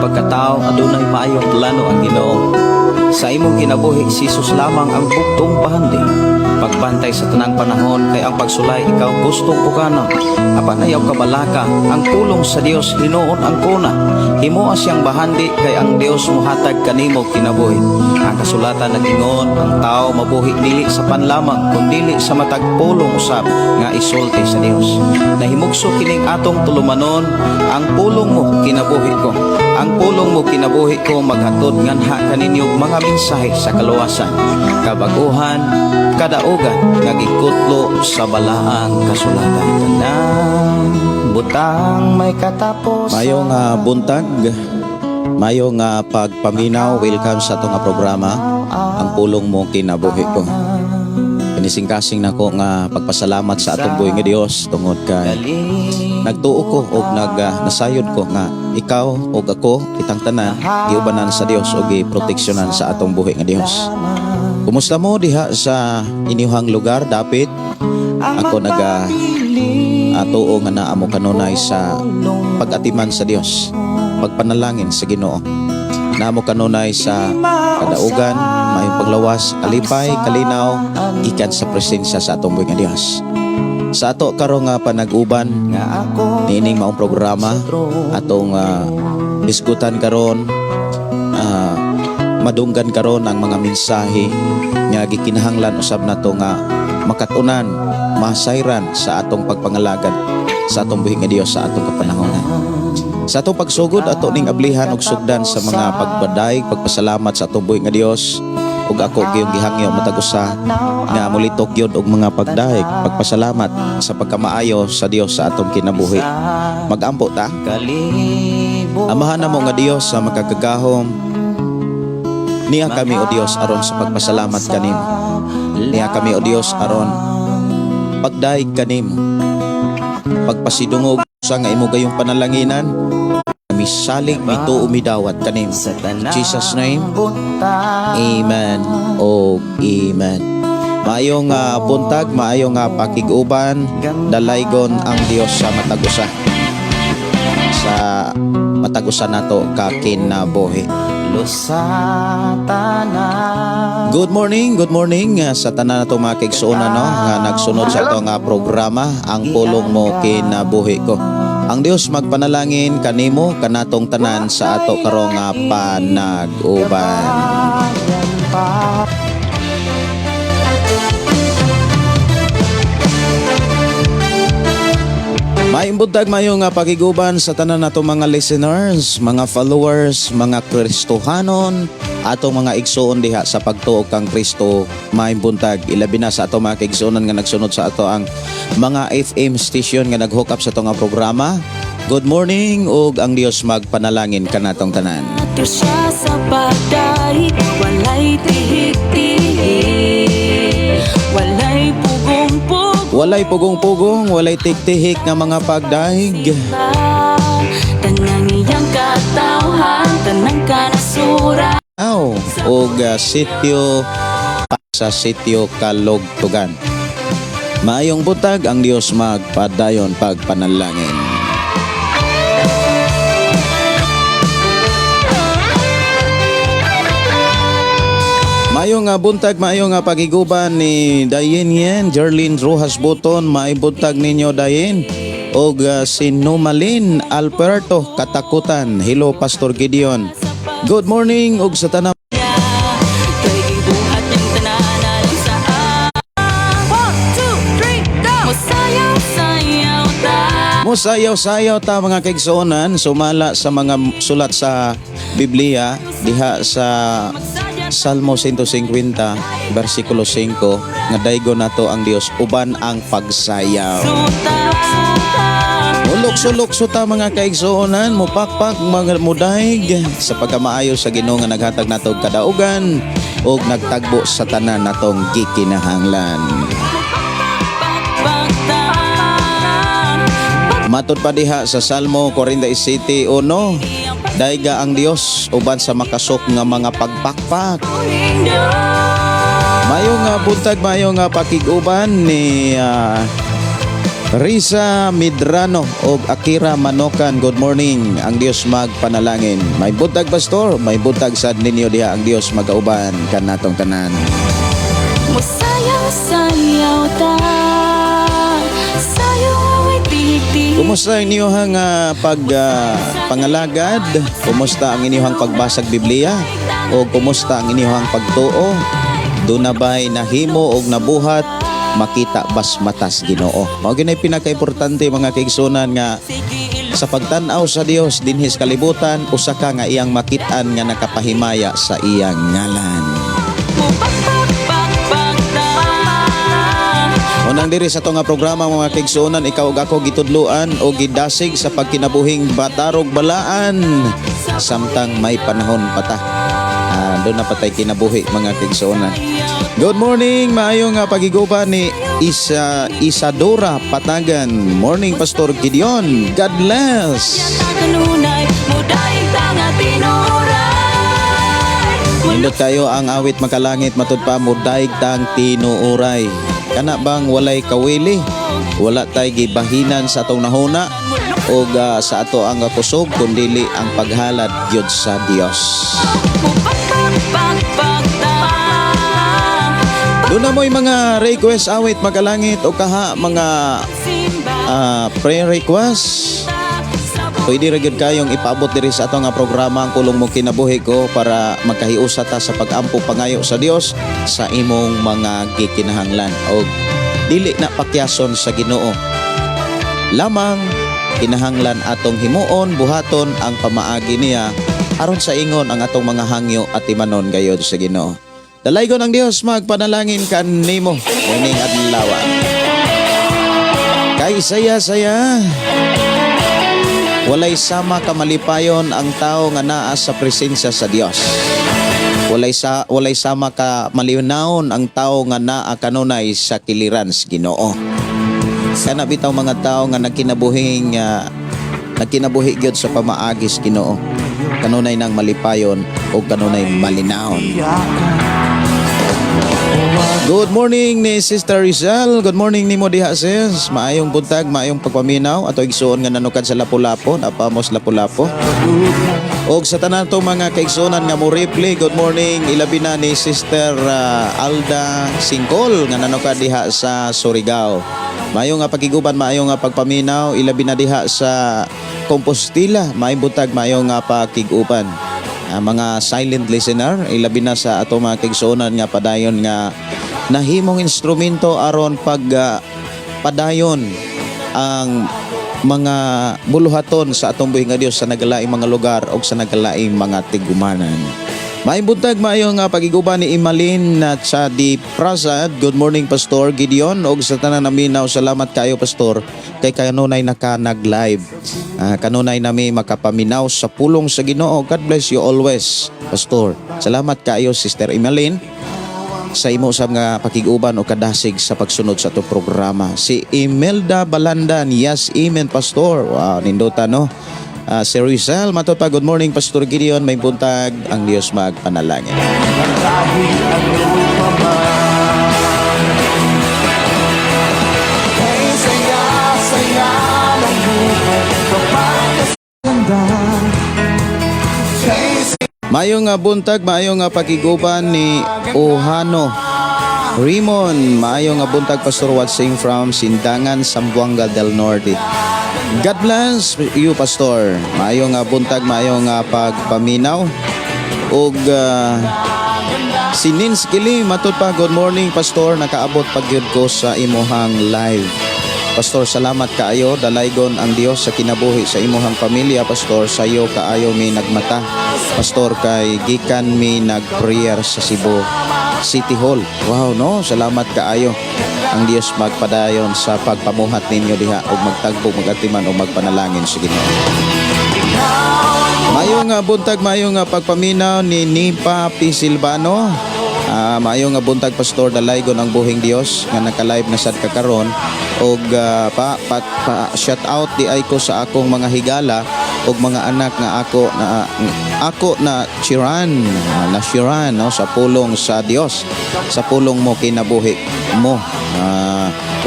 pagkatao, adunay maayong plano ang Ginoo. Sa imong kinabuhi, si Jesus lamang ang bugtong bahandi. Pagbantay sa tanang panahon kay ang pagsulay ikaw gustong pukanon. Apan ayaw kabalaka, ang pulong sa Dios hinuon ang kuna. Himoa siyang bahandi kay ang Dios mohatag kanimo kinabuhi. Ang kasulatan nag-ingon, ang tao mabuhi dili sa pan lamang kundili sa matag pulong usab nga isulti sa Dios. Nahimugso kining atong tulumanon, ang pulong mo kinabuhi ko. Ang pulong mo kinabuhi ko maghatod nganha kaninyo mga mensahe sa kaluwasan, kabaguhan, kadaugan nga gikutlo sa balaang kasulatan. Tanang butang may katapos. Maayong buntag, maayong pagpaminaw, welcome sa atong nga programa, Ang Pulong Mo Kinabuhi Ko. Kinising-kasing nako nga pagpasalamat sa atong buhi nga Dios tungod kay nagtuo ko og nasayod ko nga ikaw ug ako, kitang tanan, giubanan sa Dios ug giproteksyonan sa atong buhi nga Dios. Kumusta mo diha sa inyuhang lugar dapit? Ako naga tuo nga naa mo kanunay sa pag-atiman sa Dios, pagpanalangin sa Ginoo. Naa mo kanunay sa kadaugan, maayong paglawas, kalipay, kalinaw, gikan sa presensya sa atong buhi nga Dios. Sa ato karon nga panag-uban niining maong programa, atong hisgutan karon, madunggan karon ang mga mensahe nga gikinahanglan usab nato nga makatunan, masayran sa atong pagpangalagad sa atong buhi nga Dios sa atong kapanahonan. Sa atong pagsugod, ato ning ablihan og sugdan sa mga pagpadayeg, pagpasalamat sa atong buhi nga Dios, ug ako gayong gihangyo matag usa nga mulitok gyud og mga pagdayeg, pagpasalamat sa pagkamaayo sa Dios sa atong kinabuhi. Magampo ta. Amahan namo nga Dios sa makagagahom, niya kami, o Dios, aron sa pagpasalamat kanimo. Niya kami, o Dios, aron pagdayeg kanimo. Pagpasidungog sa nga imo gayong panalanginan, misalig, mituo, midawat kanimo. In Jesus' name, amen o amen. Maayong buntag, maayong pakig-uban, dalaygon ang Dios sa matag usa. Sa matag usa nato ka kinabuhi. Good morning sa tanan nato mga kaigsuonan, no, nga nagsunod sa ato nga programa, Ang Pulong Mo Kinabuhi Ko. Ang Dios magpanalangin kanimo, kanatong tanan sa ato karong nga panag-uban. Maayong buntag, maayong nga pakiguban sa tanan nato mga listeners, mga followers, mga Kristohanon, atong mga igsuon diha sa pagtuo kang Kristo. Maayong buntag, ilabi na sa ato mga kaigsuonan nga nagsunod sa ato ang mga FM station nga nag-hook up sa ato nga programa. Good morning ug ang Dios magpanalangin kanatong tanan. Ato siya sa pagdahig, walay tihik-tihik, walay pugong-pugong. Walay pugong-pugong, walay tiktihik nga mga pagdahig. Tanang iyang katawhan, tanang kanasura. Aw, ug sitio sa sitio Kalugtugan. Maayong buntag, ang Dios magpadayon pagpanalangin. Maayong buntag, maayong pagiguban ni Dayen Yen, Jerlyn Rojas Buton, maayong buntag ninyo, Dayen. Og si Numalin Alberto Katakutan. Hello, Pastor Gideon. Good morning ug sa tanan. Kay gibuhat niyang tanan alang sa. One, two, three, go! Musayaw-sayaw ta. Musayaw-sayaw ta, mga kaigsuonan, sumala sa mga sulat sa Biblia diha sa Salmo 150 versikulo 5 nga daygo nato ang Dios uban ang pagsayaw. Mulukso-lukso ta, mga kaigsuonan, mupakpak, mga mudayeg sa pagkamaayo sa Ginoo nga naghatag nato og kadaugan ug nagtagbo sa tanan natong gikinahanglan. Matod pa diha sa Salmo 47:1, dayga ang Dios uban sa makasok nga mga pagpakpak. Maayong nga buntag, maayong nga pakig-uban ni Risa Midrano og Akira Manokan, good morning. Ang Dios magpanalangin. May buntag, pastor, may buntag sad ninyo diha. Ang Dios magauban kanatong tanan. Musayaw-sayaw ta. Sayaw away tihik-tihik. Kumusta ang inyong pag pangalagad? Kumusta ang inyong pagbasag Biblia? O kumusta ang inyong pagtuo? Duna ba'y nahimo og nabuhat makita bas matas Ginoo? Mao gyud pinaka-importante, mga kaigsunan, nga sa pagtan-aw sa Dios dinhi sa kalibutan, usa ka nga iyang makit-an nga nakapahimaya sa iyang ngalan. Mupakpakpakpak ta. Unang diri sa ato nga programa, mga kaigsuonan, ikaw ug ako gitudloan o gidasig sa pagkinabuhing batarog balaan samtang may panahon pa ta. Duna pa tay kinabuhi, mga kaigsuonan. Good morning, maayo nga pagiguban ni Isa Isadora Patagan. Morning, Pastor Gideon. God bless. Kanunay mudaig ta nga tinuray. Nindot kayo ang awit, makalangit, matud pa, mudaig tang tinuuray. Kana bang walay kawili? Wala tay gibahinan sa atong nahuna o sa ato ang kusog kundili ang paghalad gyud sa Dios. Mupakpakpakpak ta. Duna mo'y mga request, awit makalangit, o kaha mga Simba prayer request. Pwede ra gyud kayong ipaabot diri sa ato nga programa, Ang Pulong Mo Kinabuhi Ko, para magkahiusa ta sa pag-ampo, pangayo sa Dios sa imong mga gikinahanglan og dili na pakyason sa Ginoo. Lamang kinahanglan atong himuon, buhaton ang pamaagi niya aron sa ingon ang atong mga hangyo at imanon gayod sa Ginoo. Dalaygon ang Dios magpanalangin kanimo ining adlaw. Kay saya saya. Walay sama kamalipayon ang tao nga naa sa presensya sa Dios. Walay sama ka malinawon ang tao nga naa kanunay sa kiliran sa Ginoo. Kana bitaw mga tao nga nagkinabuhi gyud sa pamaagi sa Ginoo. Kanunay nang malipayon o kanunay malinawon. Good morning ni Sister Rizal. Good morning nimo diha, sis. Maayong buntag, maayong pagpaminaw. Ato igsuon nga nanukad sa Lapu-Lapu, napamos Lapu-Lapu. Og sa tanan to mga kaigsuonan nga mo reply, good morning, ilabi na ni Sister Alda Singkol nga nanukad diha sa Surigao. Maayong nga pagiguban, maayong nga pagpaminaw, ilabi na diha sa Compostela. Maayong buntag, maayong nga pakiguban. Mga silent listener, ilabi na sa ato mga kaigsuonan nga padayon nga nahimong instrumento aron pag padayon ang mga buluhaton sa atong buhi nga Dios sa nagalaing mga lugar o sa nagalaing mga tigumanan. Maayong buntag, maayong nga pagiguban ni Imalin at sa Di Prasad. Good morning, Pastor Gideon. Og sa tanan naminaw, salamat kayo, Pastor, kay kanunay naka nag-live. Kanunay nami makapaminaw sa pulong sa Ginoo. God bless you always, Pastor. Salamat kayo, Sister Imalin, sa imo usab nga pakig-uban o kadasig sa pagsunod sa ato programa. Si Imelda Balandan, yes, amen, Pastor. Wow, nindota, no? Si Rizal, mato pa, good morning, Pastor Gideon, may buntag, ang Dios magpanalangin. Kahit ano pa man, kay saya-saya ng buhay kapag kasanda. Kay Maayong nga buntag, maayong nga pakiguban ni Ohano Raymond, maayong nga buntag, Pastor, watching from Sindangan, Zamboanga del Norte. God bless you, Pastor. Maayong nga buntag, maayong nga pagpaminaw. Og si Nins Kili, matud pa, good morning, Pastor, nakaabot pag gyud ko sa imuhang live. Pastor, salamat kaayo. Dalaygon ang Dios sa kinabuhi sa imuhang pamilya, Pastor. Sayo kaayo mi nagmata, Pastor, kay gikan mi nag-prayer sa Cebu City Hall. Wow, no? Salamat kaayo. Ang Dios magpadayon sa pagpamuhat ninyo diha ug magtagbog, magatiman o magpanalangin sa Ginoo. Maayong nga buntag, maayong nga pagpaminaw ni Nipa P. Silvano. Maayong nga buntag, Pastor, dalaygon ang buhing Dios nga naka-live na sad ka karon og pa, pa, pa shout out di ay ko sa akong mga higala. ug mga anak nga ako na chiran na shiran, no, sa pulong sa Dios, sa pulong mo kinabuhi mo.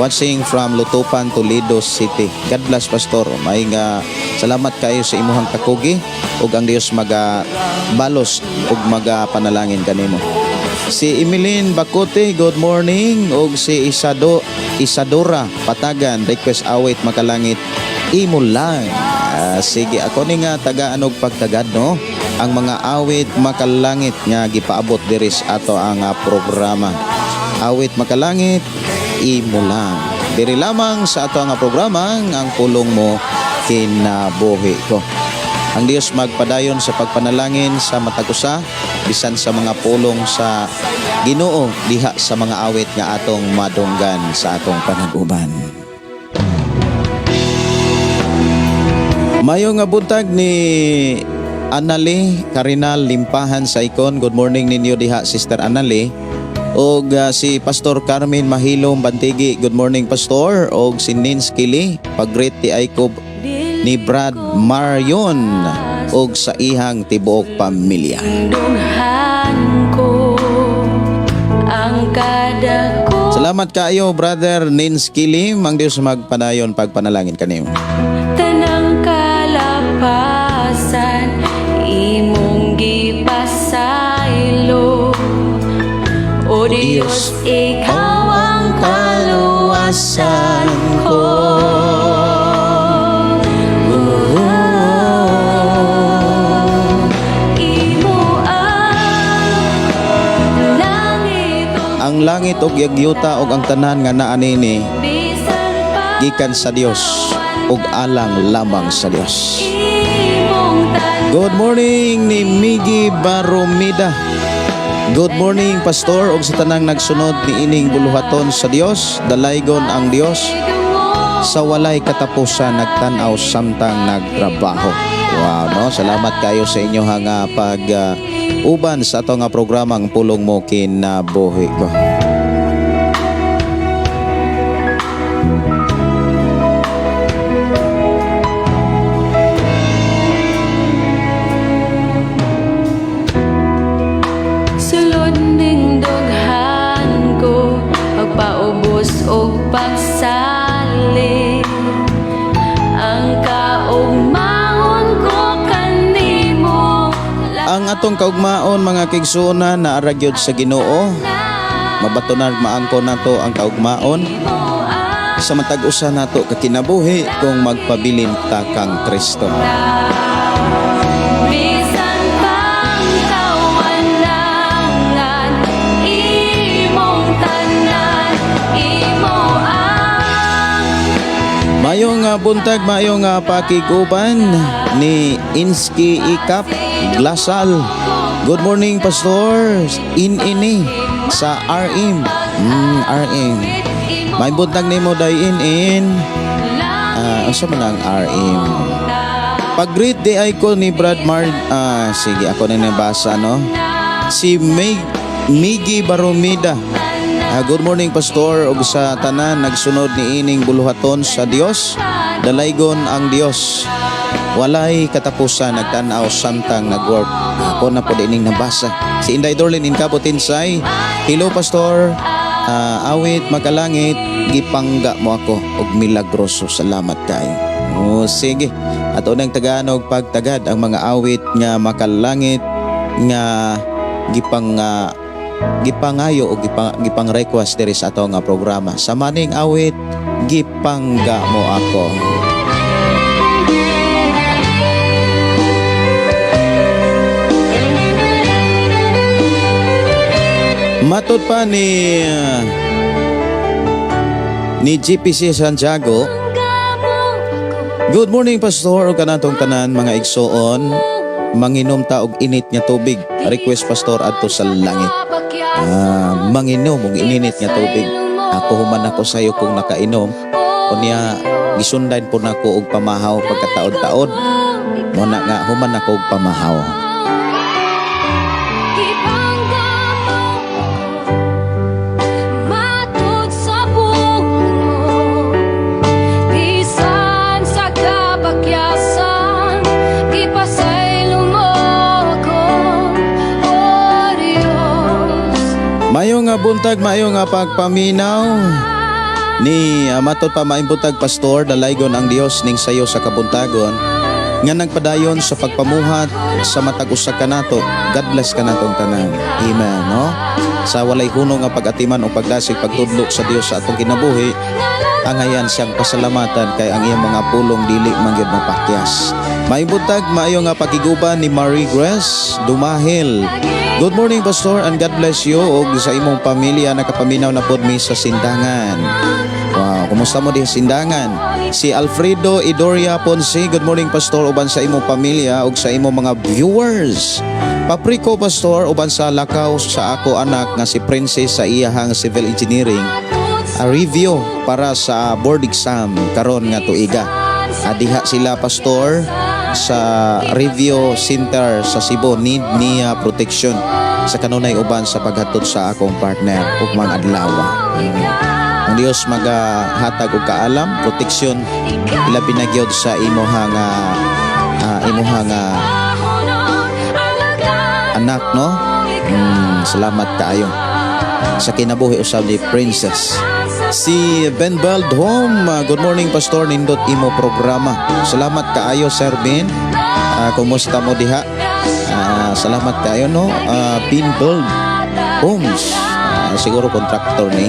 Watching from Lutupan, Toledo City. God bless, Pastor. May nga salamat kayo sa imuhang kakugi ug ang Dios maga balos ug maga panalangin kanimo. Si Emilyn Bakote, good morning. Ug si Isadora Patagan, request awit makalangit, imo lang. Ah, sige, ako ni nga tagaan og pagtagad, no. Ang mga awit makalangit nga gipaabot diri sa ato ang programa. Awit makalangit, imo lang. Diri lamang sa ato ang programa ang pulong mo kinabuhi ko. Ang Dios magpadayon sa pagpanalangin sa matag usa bisan sa mga pulong sa Ginoo diha sa mga awit nga atong madunggan sa atong panag-uban. Mayo nga buntag ni Anali Karinal Limpahan sa Ikon. Good morning ninyo diha, Sister Anali. Og si Pastor Carmen Mahilom Bantigi. Good morning, Pastor. Og si Nins Kili, pag-greet ti Aykob ni Brad Marion og sa ihang tibuok pamilya. Dughan ko ang kada ko. Salamat kaayo, Brother Nins Kili. Ang Dios magpadayon pagpanalangin kanimo. Tanang kalapasan imong gipasaylo. O Dios, ikaw ang kaluwasan ko. Oh, imo ang langit ug Ang langit ug yagyuta ug ang tanan nga naa niini bisan pa gikan sa Dios ug alang lamang sa Dios. Imong tanan. Good morning ni Miggy Baromida. Good morning, Pastor, ug sa tanang nagsunod ni ining buluhaton sa Dios, dalaygon ang Dios sa walay katapusan, nagtan-aw samtang nagtrabaho. Wow, no? Salamat kayo sa inyo nga pag uban sa ato nga programang Pulong Mo Kinabuhi Ko. Sulod ning dughan ko, pagpaubos og pagsali, ang kaugmaon ko kanimo. Ang atong kaugmaon, mga kaigsuonan, naa ra gyud sa Ginoo. Mabatunan maangko nato ang kaugmaon Imo ang sa matag usa nato ka kinabuhi kung magpabilin ta kang Kristo. Bisan pang kawalangan, imong tanan, imo ang Mayong buntag, mayong pakiguban ni Inski Ikap Glasal. Good morning, Pastor. In ini sa RM. RM. May buntag nimo day in in. Ah, unsa man ang RM? Pag-greet di ay ko ni Brad Mar, sige, ako na nabasa, no. Si Miggy Baromida. Ah, good morning, Pastor, ug sa tanan nagsunod ni ining buluhaton sa Dios. Dalaygon ang Dios. Walay katapusan, nagtan-aw samtang nagwork. Ako na po ining nabasa. Si Inday Dorlin Inkabo Tinsay. Hello, Pastor. Ah, awit makalangit, gipangga mo ako og milagroso. Salamat kayo. Oh, sige. At unang taganog pagtagad ang mga awit nga makalangit nga gipangayo o gipang request diri sa ato nga programa. Sa maning awit, gipangga mo ako. Matod pa ni GPC Santiago, good morning, Pastor, ug kanatong tanan mga igsoon. Manginom ta og init nga tubig. Request, Pastor, adto sa langit. Ah, manginom og ininit nga tubig. Ako human ako sayo kung nakainom. Unya gisundan po nako og pamahaw pagkataod-taod. Mo na nga human ako og pamahaw. Gipangga mo ako, matud sa pulong mo, bisan sa kapakyasan. Maayong nga buntag, maayong nga pagpaminaw. Ni matod pa, maayong buntag, pastor, dalaygon ang Dios ning sayo sa kabuntagon nga nagpadayon sa pagpamuhat sa matag usa kanato. God bless kanatong tanan. Amen, no? Sa walay hunong nga pag-atiman o pagdasig, pagtudlok sa Dios sa atong kinabuhi, angayan siyang pasalamatan kay ang iyang mga pulong dili man gyud mapakyas. Maayong buntag, maayo nga pakiguban ni Marie Grace Dumahil. Good morning, Pastor, and God bless you og sa imong pamilya. Nakapaminaw na pod mi sa Sindangan. Wow, kumusta mo di sa Sindangan? Si Alfredo Idoria Ponce, good morning, Pastor, uban sa imong pamilya ug sa imong mga viewers. Pa-pray ko, Pastor, uban sa lakaw sa ako anak nga si Princess sa iyahang civil engineering a review para sa board exam karon nga tuiga. Adiha sila, Pastor, sa review center sa Cebu. Need niya protection sa kanunay uban sa paghatod sa akong partner ug mga adlaw. Ang Dios magahatag og kaalam, proteksyon, ilabi na gyud sa imuha nga anak, no? Salamat kaayo sa kinabuhi usab ni Princess. Si Ben Baldhom, good morning, Pastor, nindot imo programa. Salamat kaayo, Sir Ben. Kumusta mo diha? Salamat kaayo, no. Ben Bald Homes. Siguro contractor ni.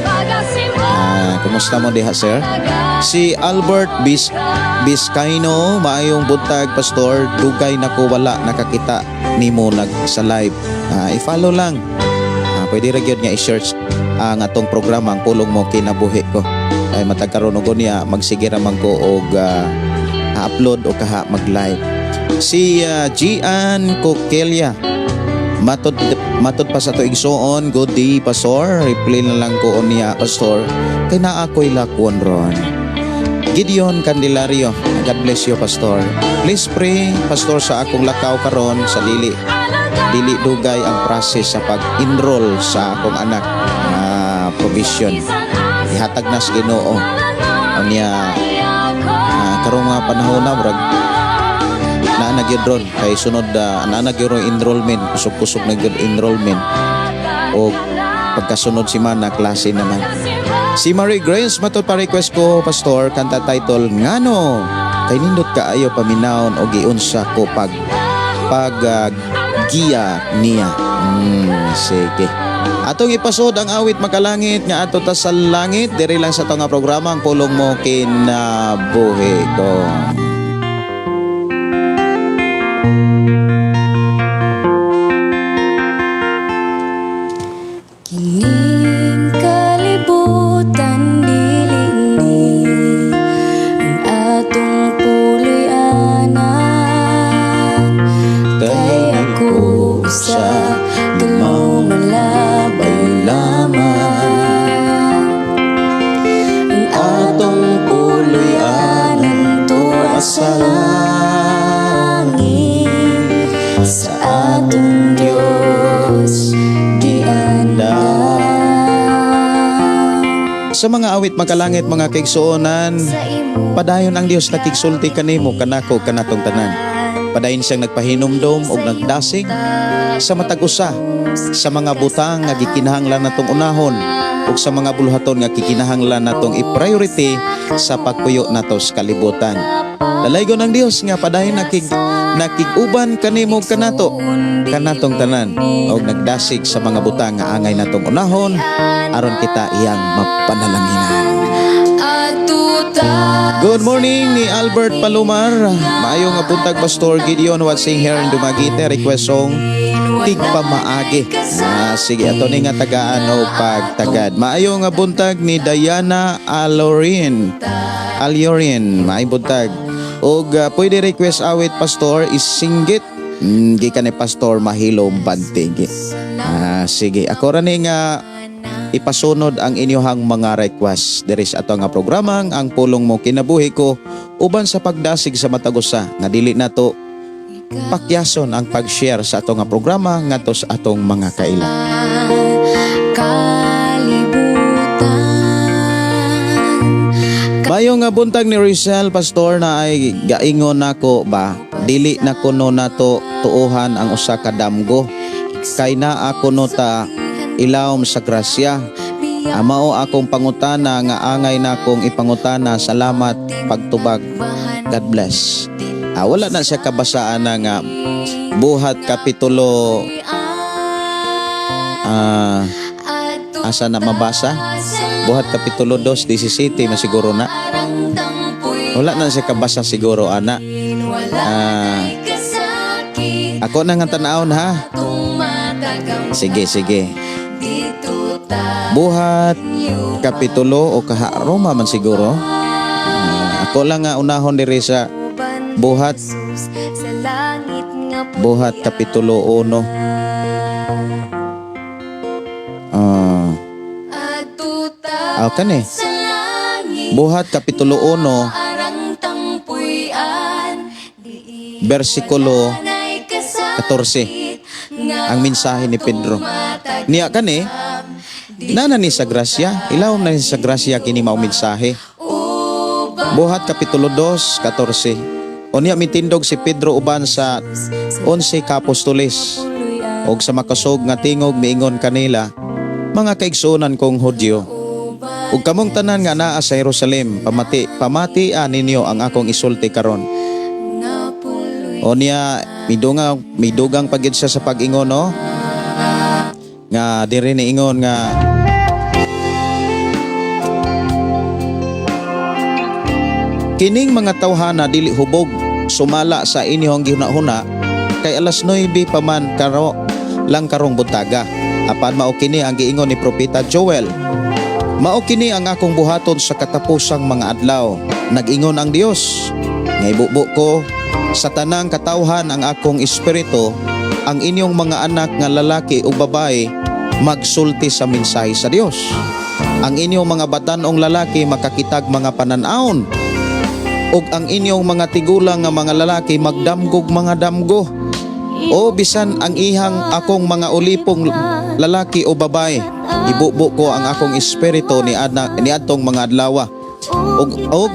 Kumusta mo diha, sir? Si Albert Biscaino, maayong buntag, Pastor, dugay na ko wala nakakita nimo nag sa live. I-follow lang. Pwede ra gyud nga i-search ang atong programa, Ang Pulong Mo Kinabuhi Ko. Ay matag karon og niya magsige ra man ko og upload o kaha mag-live. Si Gian Coquelia, matod matod pa sa to igsuon, good day, Pastor. Reply na lang ko niya, Pastor, kay naa ko'y lakwon ron. Gideon Candelario, God bless you, Pastor. Please pray, Pastor, sa akong lakaw karon sa dili dili dugay ang process sa pag-enroll sa akong anak na provision. Ihatag na sa Ginoo. Unya karong mga panahon na murag naa na gyud ron kay sunod naa na gyud ron enrollment, kusog-kusog na gyud enrollment o pagkasunod semana klase naman. Si Marie Grace, matod pa, request ko, Pastor, kanta title Ngano kay nindot kaayo paminawon o giunsa ko pag pag giya niya. Sige. Atong ipasod ang awit Makalangit nga ato ta sa langit diri lang sa atong nga programa, Ang Pulong Mo Kinabuhi Ko. Kining kalibutan dili ni ang atong puloy-anan. Kay ako usa ka lumalabay lamang. Ang atong puloy-anan tuwa sa langit, sa atong Diyos giandam. Sa mga awit Makalangit, mga kaigsuonan, padayon ang Dios nakigsulti kanimo, kanako, kanatong tanan. Padayon siyang nagpahinumdom og nagdasig sa matag usa sa mga butang nga gikinahanglan natong unahon ug sa mga buluhaton nga gikinahanglan natong i-priority sa pagpuyo nato sa kalibutan. Dalaygon ang Dios nga padayon nakig-uban kanimo, kanato, kanatong tanan og nagdasig sa mga butang nga angay natong unahon aron kita iyang mapanalanginan. Good morning ni Albert Palomar. Maayo nga buntag, Pastor Gideon, watching here in Dumaguete. Request song Tigpamaagi. Sige, ato ni nga tagaan o pagtagad. Maayo nga buntag ni Diana Alorin. Aliorin, maayong buntag. Og pwede request awit, Pastor, Isinggit. Gikan ni Pastor Mahilom Bantigi. Sige, ako ra ni nga ipasunod ang inyuhang mga request diri sa ato nga programang Ang Pulong Mo Kinabuhi Ko uban sa pagdasig sa matag usa nga dili nato pakyason ang pag-share sa ato nga programa ngadto sa atong mga kaila. Kalibutan. Mayo nga buntag ni Rizal, Pastor, na ay gaingon nako ba, dili na kuno nato tuohan ang usa ka damgo kay naa kuno ta Ilawom sa grasya. Mao akong pangutana nga angay na akong ipangutana. Salamat pagtubag. God bless. Wala na siya kabasaan na nga Buhat kapitulo, asa na mabasa? Buhat kapitulo 2:17 masiguro na. Wala na siya kabasa siguro ana. Ako na nga tanawon ha. Sige, sige. Buhat kapitulo o kaha Roma man siguro. Ako lang nga unahon diri sa Buhat Buhat kapitulo 1. Kani. Buhat kapitulo 1 bersikulo 14, ang mensahe ni Pedro. Niya kani, nana ni sa grasya, ilawom na ni sa grasya kini mao mensahe. Buhat kapitulo 2, 14. Unya mitindog si Pedro uban sa 11 ka apostoles og sa makasog nga tingog miingon kanila, "Mga kaigsuonan kong Hudyo ug kamong tanan nga naa sa Jerusalem, pamati, pamatia ninyo ang akong isulti karon." Unya midunga midugang pagid siya sa pag-ingon, no? Nga diri niingon nga kining mga tawhana dili hubog sumala sa inyong gihuna-huna kay alas 9 pa man karo lang karong buntaga. Apan mao kini ang giingon ni Propeta Joel. Mao kini ang akong buhaton sa katapusang mga adlaw. Nag-ingon ang Dios nga ibubo ko sa tanang katawhan ang akong espiritu, ang inyong mga anak nga lalaki o babae magsulti sa mensahe sa Dios. Ang inyong mga batan-ong lalaki makakitag mga panan-awon ug ang inyong mga tigulang nga mga lalaki magdamgog mga damgo. O bisan ang ihang akong mga ulipong lalaki o babae, ibubo ko ang akong espiritu ni adna, ni adtong mga adlawa. Og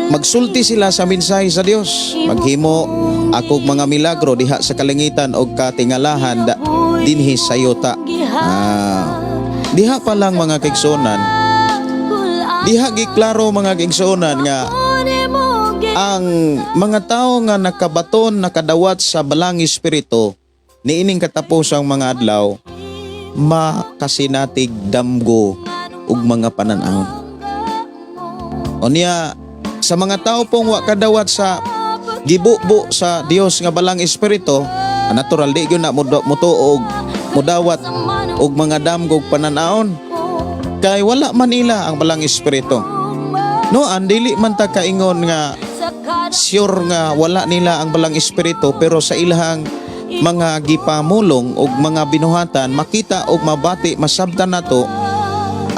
magsulti sila sa mensahe sa Dios. Maghimo akong mga milagro diha sa kalangitan og katingalahan dinhi sa yuta. Diha pa lang, mga kaigsuonan, diha giklaro, mga kaigsuonan, nga ang mga tao nga nakabaton, nakadawat sa balang espiritu niining katapusang mga adlaw makasinatig damgo ug mga panan-awon. Unya sa mga tao pong wa kadawat sa gibubo sa Dios nga balang espiritu, natural di gyud na mutuo og mudawat og mga damgo ug panan-awon kay wala man ila ang balang espiritu. No, an dili man ta kaingon nga sure nga wala nila ang balang espiritu, pero sa ilahang mga gipamulong og mga binuhatan makita og mabati, masabtan nato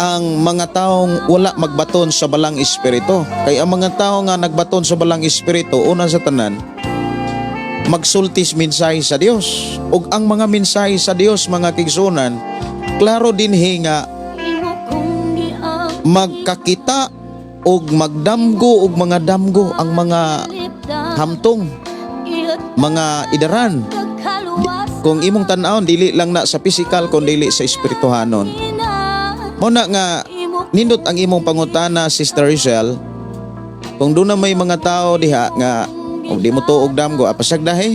ang mga taong wala magbaton sa balang espiritu. Kay ang mga tao nga nagbaton sa balang espiritu, una sa tanan, magsultis mensahe sa Dios. Ug ang mga mensahe sa Dios, mga kaigsuonan, klaro dinhi nga magkakita og magdamgo og mga damgo ang mga hamtong, mga idaran. Kung imong tan-awon, dili lang na sa physical kun dili sa espirituhanon. Mao na nga nindot ang imong pangutana, Sister Rachel. Kung doon na may mga tao diha nga og di mo tuog damgo, pasagdahi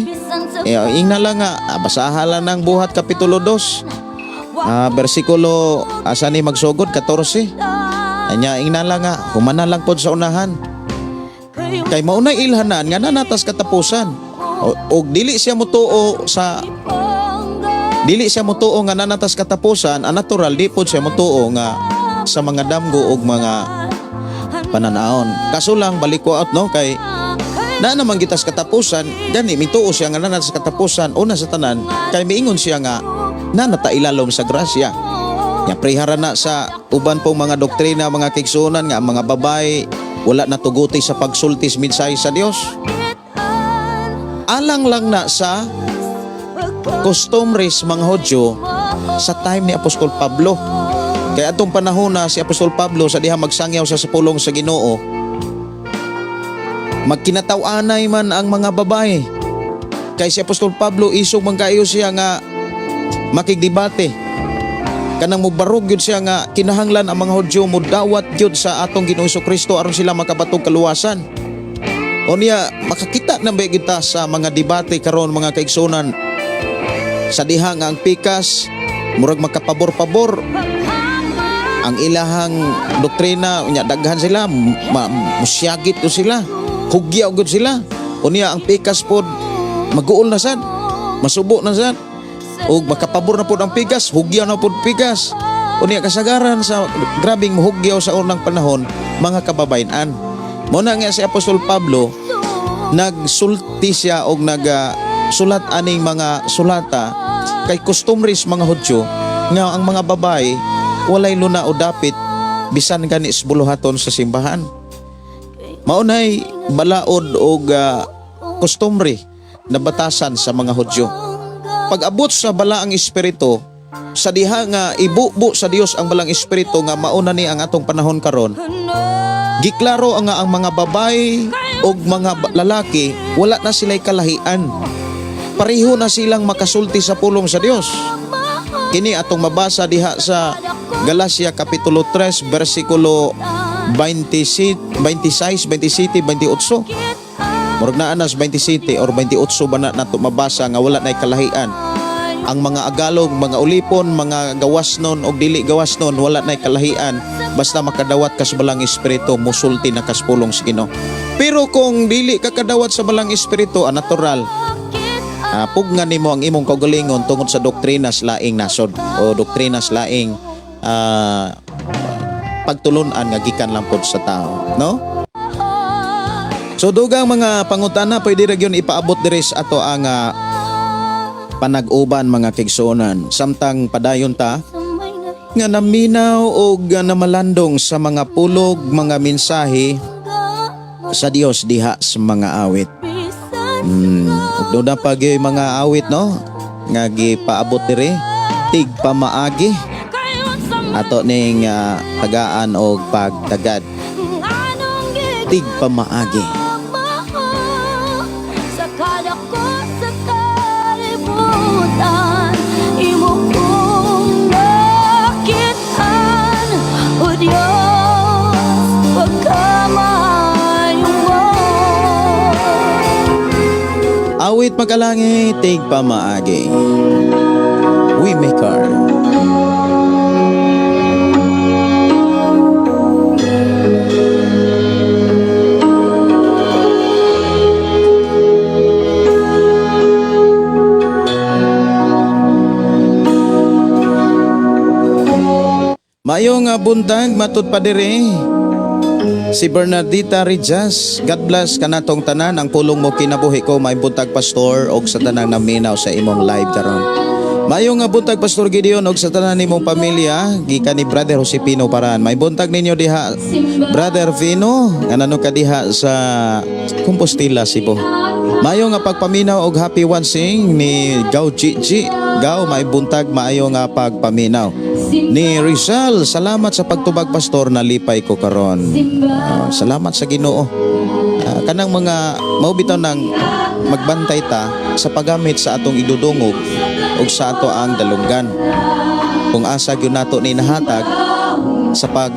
eh, ingna lang nga basaha lang ng Buhat kapitulo 2, bersikulo asa ni magsugod, 14. Anya ingna lang nga humana lang pod sa unahan kay maunay ilhanan nga nanatas katapusan. Og dili siya motuo nga nanatas katapusan, ang natural di pod siya motuo nga sa mga damgo og mga pananaon. Kaso lang balik ko out, no, kay na naman gitas katapusan, gani mituo siya nga nanatas katapusan, una sa tanan kay miingon siya nga nanata ilalom sa grasya. Nya prehara na sa uban pong mga doktrina, mga kaigsuonan, nga ang mga babae wala na tuguti sa pagsultis mensahe sa Dios. Alang lang na sa costumbres mga Hudyo sa time ni Apostol Pablo. Kaya atong panahon na si Apostol Pablo sa diha magsangyaw sa pulong sa Ginoo, magkinataw-anay man ang mga babae. Kay si Apostol Pablo isog man kaayo siya nga makigdebate. Kanang mubarog gyud siya nga kinahanglan ang mga Hudyo mudawat gyud sa atong Ginoong Kristo aron sila makabatog kaluwasan. O niya makakita na ba kita sa mga debate karon, mga kaigsunan, sa diha nga ang pikas murag makapabor-pabor ang ilahang doktrina, unya daghan sila musyagit ko sila, hugyaw gud sila. Unya ang pikas pod maguol na sad, masubo na sad, ug makapabor na pod ang pikas, hugyaw na pod pikas. Unya kasagaran sa grabing muhugyaw sa unang panahon, mga kababayan. Mo na nga si Apostol Pablo nagsulti siya og nagsulat aning mga sulata kay kustumbres mga Hudyo nga ang mga babae walay luna o dapit bisan gani sa buluhaton sa simbahan. Maunay balaod og kustumbre na batasan sa mga Hudyo. Pag-abot sa balaang espiritu, sa diha nga ibubo sa Dios ang balang espiritu nga mauna ni ang atong panahon karon, giklaro nga ang mga babae og mga lalaki wala na sila'y kalahian. Pareho na silang makasulti sa pulong sa Dios. Kini atong mabasa diha sa Galacia Kapitulo 3 versikulo 26, 26, 27, 28. Murag naa na sa 27 or 28 ba na nato mabasa nga wala na'y kalahian. Ang mga agalog, mga ulipon, mga gawas nun og dili gawas nun, wala na'y kalahian. Basta makadawat ka sa balang espiritu, musulti na kas pulong sa Ginoo. Pero kung dili ka kadawat sa balang espiritu, ang natural, pugnan nimo ang imong kaugalingon tungod sa doktrina sa laing nasod o doktrina sa laing pagtulunan nga gikan lang pod sa tao, no? So dugang mga pangutana pwede ra gyud ipaabot diri sa ato ang panag-uban, mga kaigsuonan, samtang padayon ta nga naminaw og namalandong sa mga pulog, mga mensahe sa Dios diha sa mga awit. Ug doon na pa gyud mga awit, no, nga gipaabot diri tig pamaagi ato ning tagaan og pagtagad, tig pamaagi. Sa ko sa kalibutan, imo kong nakitaan, O Diyos, pagkamaayo mo. Awit pagkalangi, tig pamaagi. Waymaker. Maayong buntag, matud pa diri. Si Bernardita Rijas, God bless kanatong tanan, ang pulong mo kinabuhi ko. May buntag, pastor, og sa tanang naminaw sa imong live karon. Maayong nga buntag, Pastor Gideon, og sa tanan nimong pamilya gikan ni Brother Josepino Paran. May buntag ninyo diha, Brother Vino, nga nano ka diha sa Compostela, Cebu. Maayo nga pagpaminaw og happy wansing ni Gaw Gigi. Gaw, may buntag, maayo nga pagpaminaw. Ni Rizal, salamat sa pagtubag, pastor, nalipay ko karon. Salamat sa Ginoo. Kanang mga mao bitaw nang magbantay ta sa paggamit sa atong idudungog ug sa ato ang dalunggan. Kung asa gyud nato ni nahatag sa pag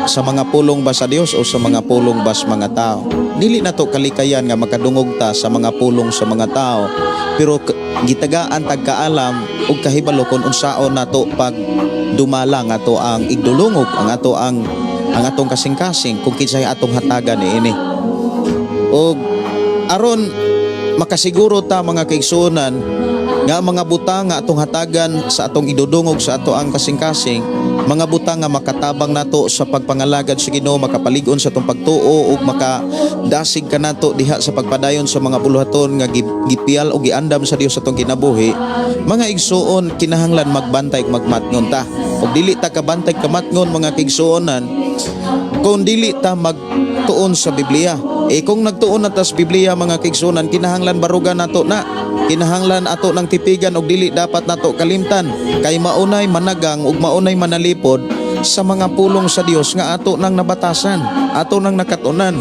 sa mga pulong ba sa Dios o sa mga pulong ba sa mga tao. Dili nato kalikayan nga makadungog ta sa mga pulong sa mga tao, pero gitagaan tag kaalam ug kahibalo kon unsaon nato pag dumala nga ato ang igdulungog, ang ato ang atong kasing-kasing, kung kinsay atong hatagan niini. Og aron makasiguro ta, mga kaigsuonan, nga ang mga butang nga atong hatagan sa atong idudungog sa ato ang kasing-kasing, mga butang nga makatabang nato sa pagpangalagad sa Ginoo, makapalig-on sa atong pagtuo ug makadasig kanato diha sa pagpadayon sa mga buluhaton nga gipial o giandam sa Dios sa atong kinabuhi, mga igsuon, kinahanglan magbantay ug magmatngon ta. Ug dili ta kabantay kamatngon, mga kaigsuonan, kung dili ta magtuon sa Biblia. Eh kung nagtuon na ta sa Biblia, mga kaigsuonan, kinahanglan baruga nato na. Kinahanglan ato ng tipigan og dili dapat nato kalimtan kay maunay managang ug maunay manalipod sa mga pulong sa Dios nga ato nang nabatasan, ato nang nakatunan.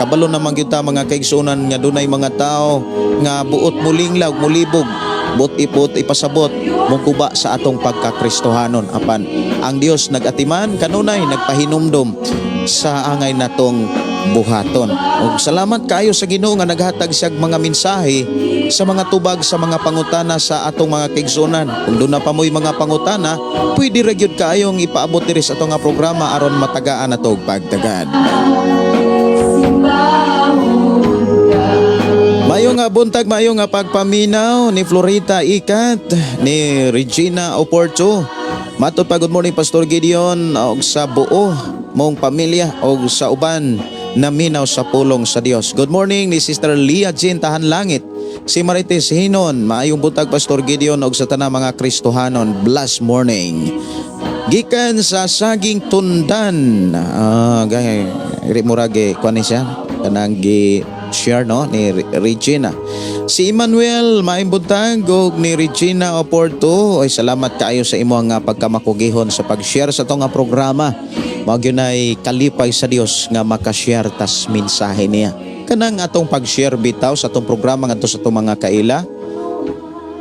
Kabalo naman gyud ta, mga kaigsuonan, nga dunay mga tao nga buot mulinglaw, mulibog, buot ipot ipasabot. Mukuba sa atong pagkakristohanon, apan ang Dios nagatiman kanunay nagpahinumdom sa angay natong buhaton. Ug salamat kaayo sa Ginoo nga naghatag siyag mga mensahe sa mga tubag sa mga pangutana sa atong mga kaigsuonan. Kung duna pa mo'y mga pangutana, pwede ra gyud kaayong ipaabot diri sa atong nga programa aron matagaan nato og pagtagad. Mayo nga buntag, mayo nga pagpaminaw ni Florita Ikat, ni Regina Oporto. Matod pa, good morning, Pastor Gideon, og sa buo mong pamilya og sa uban naminaw sa pulong sa Dios. Good morning ni Sister Leah Jean Tahan Langit. Si Marites Hinon, maayong buntag, Pastor Gideon, og sa tanang mga Kristohanon. Blessed morning. Gikan sa Saging Tundan. Ah, gay iri murag kuan ni siya kanang gi share, no, ni Regina. Si Emmanuel, maayong buntag og ni Regina Oporto. Ay, salamat kaayo sa imo nga pagkamakugihon sa pag-share sa atong nga programa. Mao gyud ay kalipay sa Dios nga makashare tas mensahe niya. Kanang atong pag-share bitaw sa atong programa ngadto sa atong mga kaila.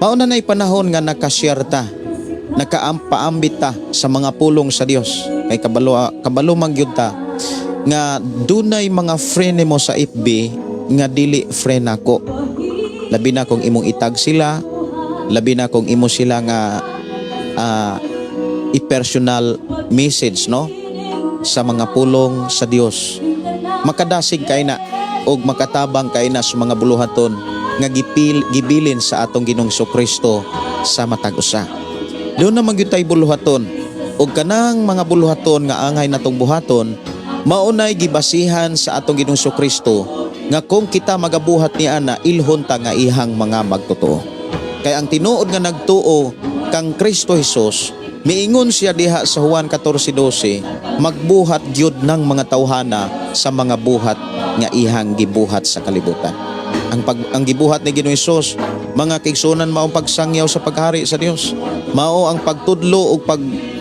Mao na na'y panahon nga nakashare ta, nakaampaambit ta sa mga pulong sa Dios. Kay kabalo kabalo man gyud ta nga dunay mga friend nimo sa FB nga dili friend nako. Labi na kung imong itag sila, labi na kung imo sila nga i-personal message, no, sa mga pulong sa Dios. Makadasig kay na og makatabang kay na sa mga buluhaton nga gibilin sa atong Ginoong Kristo sa matag usa. Duna man gyud tay buluhaton, ug kanang mga buluhaton nga angay natong buhaton, maunay gibasihan sa atong Ginoong Kristo nga kung kita magabuhat ni ana, ilhon ta nga ihang mga magtotoo. Kay ang tinuod nga nagtuo kang Kristo Jesus, miingon siya diha sa Juan 14:12, magbuhat gyud ng mga tawhana sa mga buhat nga ihang gibuhat sa kalibutan. Ang gibuhat ni Ginoong Hesus, mga kaigsuonan, mao ang pagsangyaw sa paghari sa Dios. Mao ang pagtudlo ug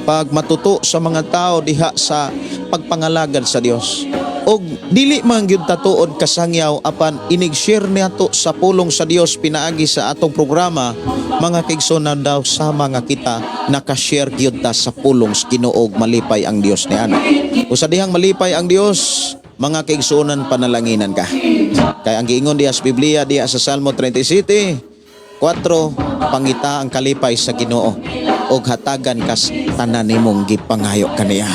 pagmatuto sa mga tao diha sa pagpangalagad sa Dios. Og dili man gyud tatuod kasangyaw, apan inig-share niato sa pulong sa Dios pinaagi sa atong programa, mga kaigsuonan, daw sama nga kita nakashare gyud ta sa pulong sa Ginoo ug malipay ang Dios niana. Usa dihang malipay ang Dios, mga kaigsuonan, panalanginan ka. Kay ang giingon diha sa Biblia, diha sa Salmo 37:4, pangita ang kalipay sa Ginoo ug hatagan kas tanan nimong gipangayo kaniya.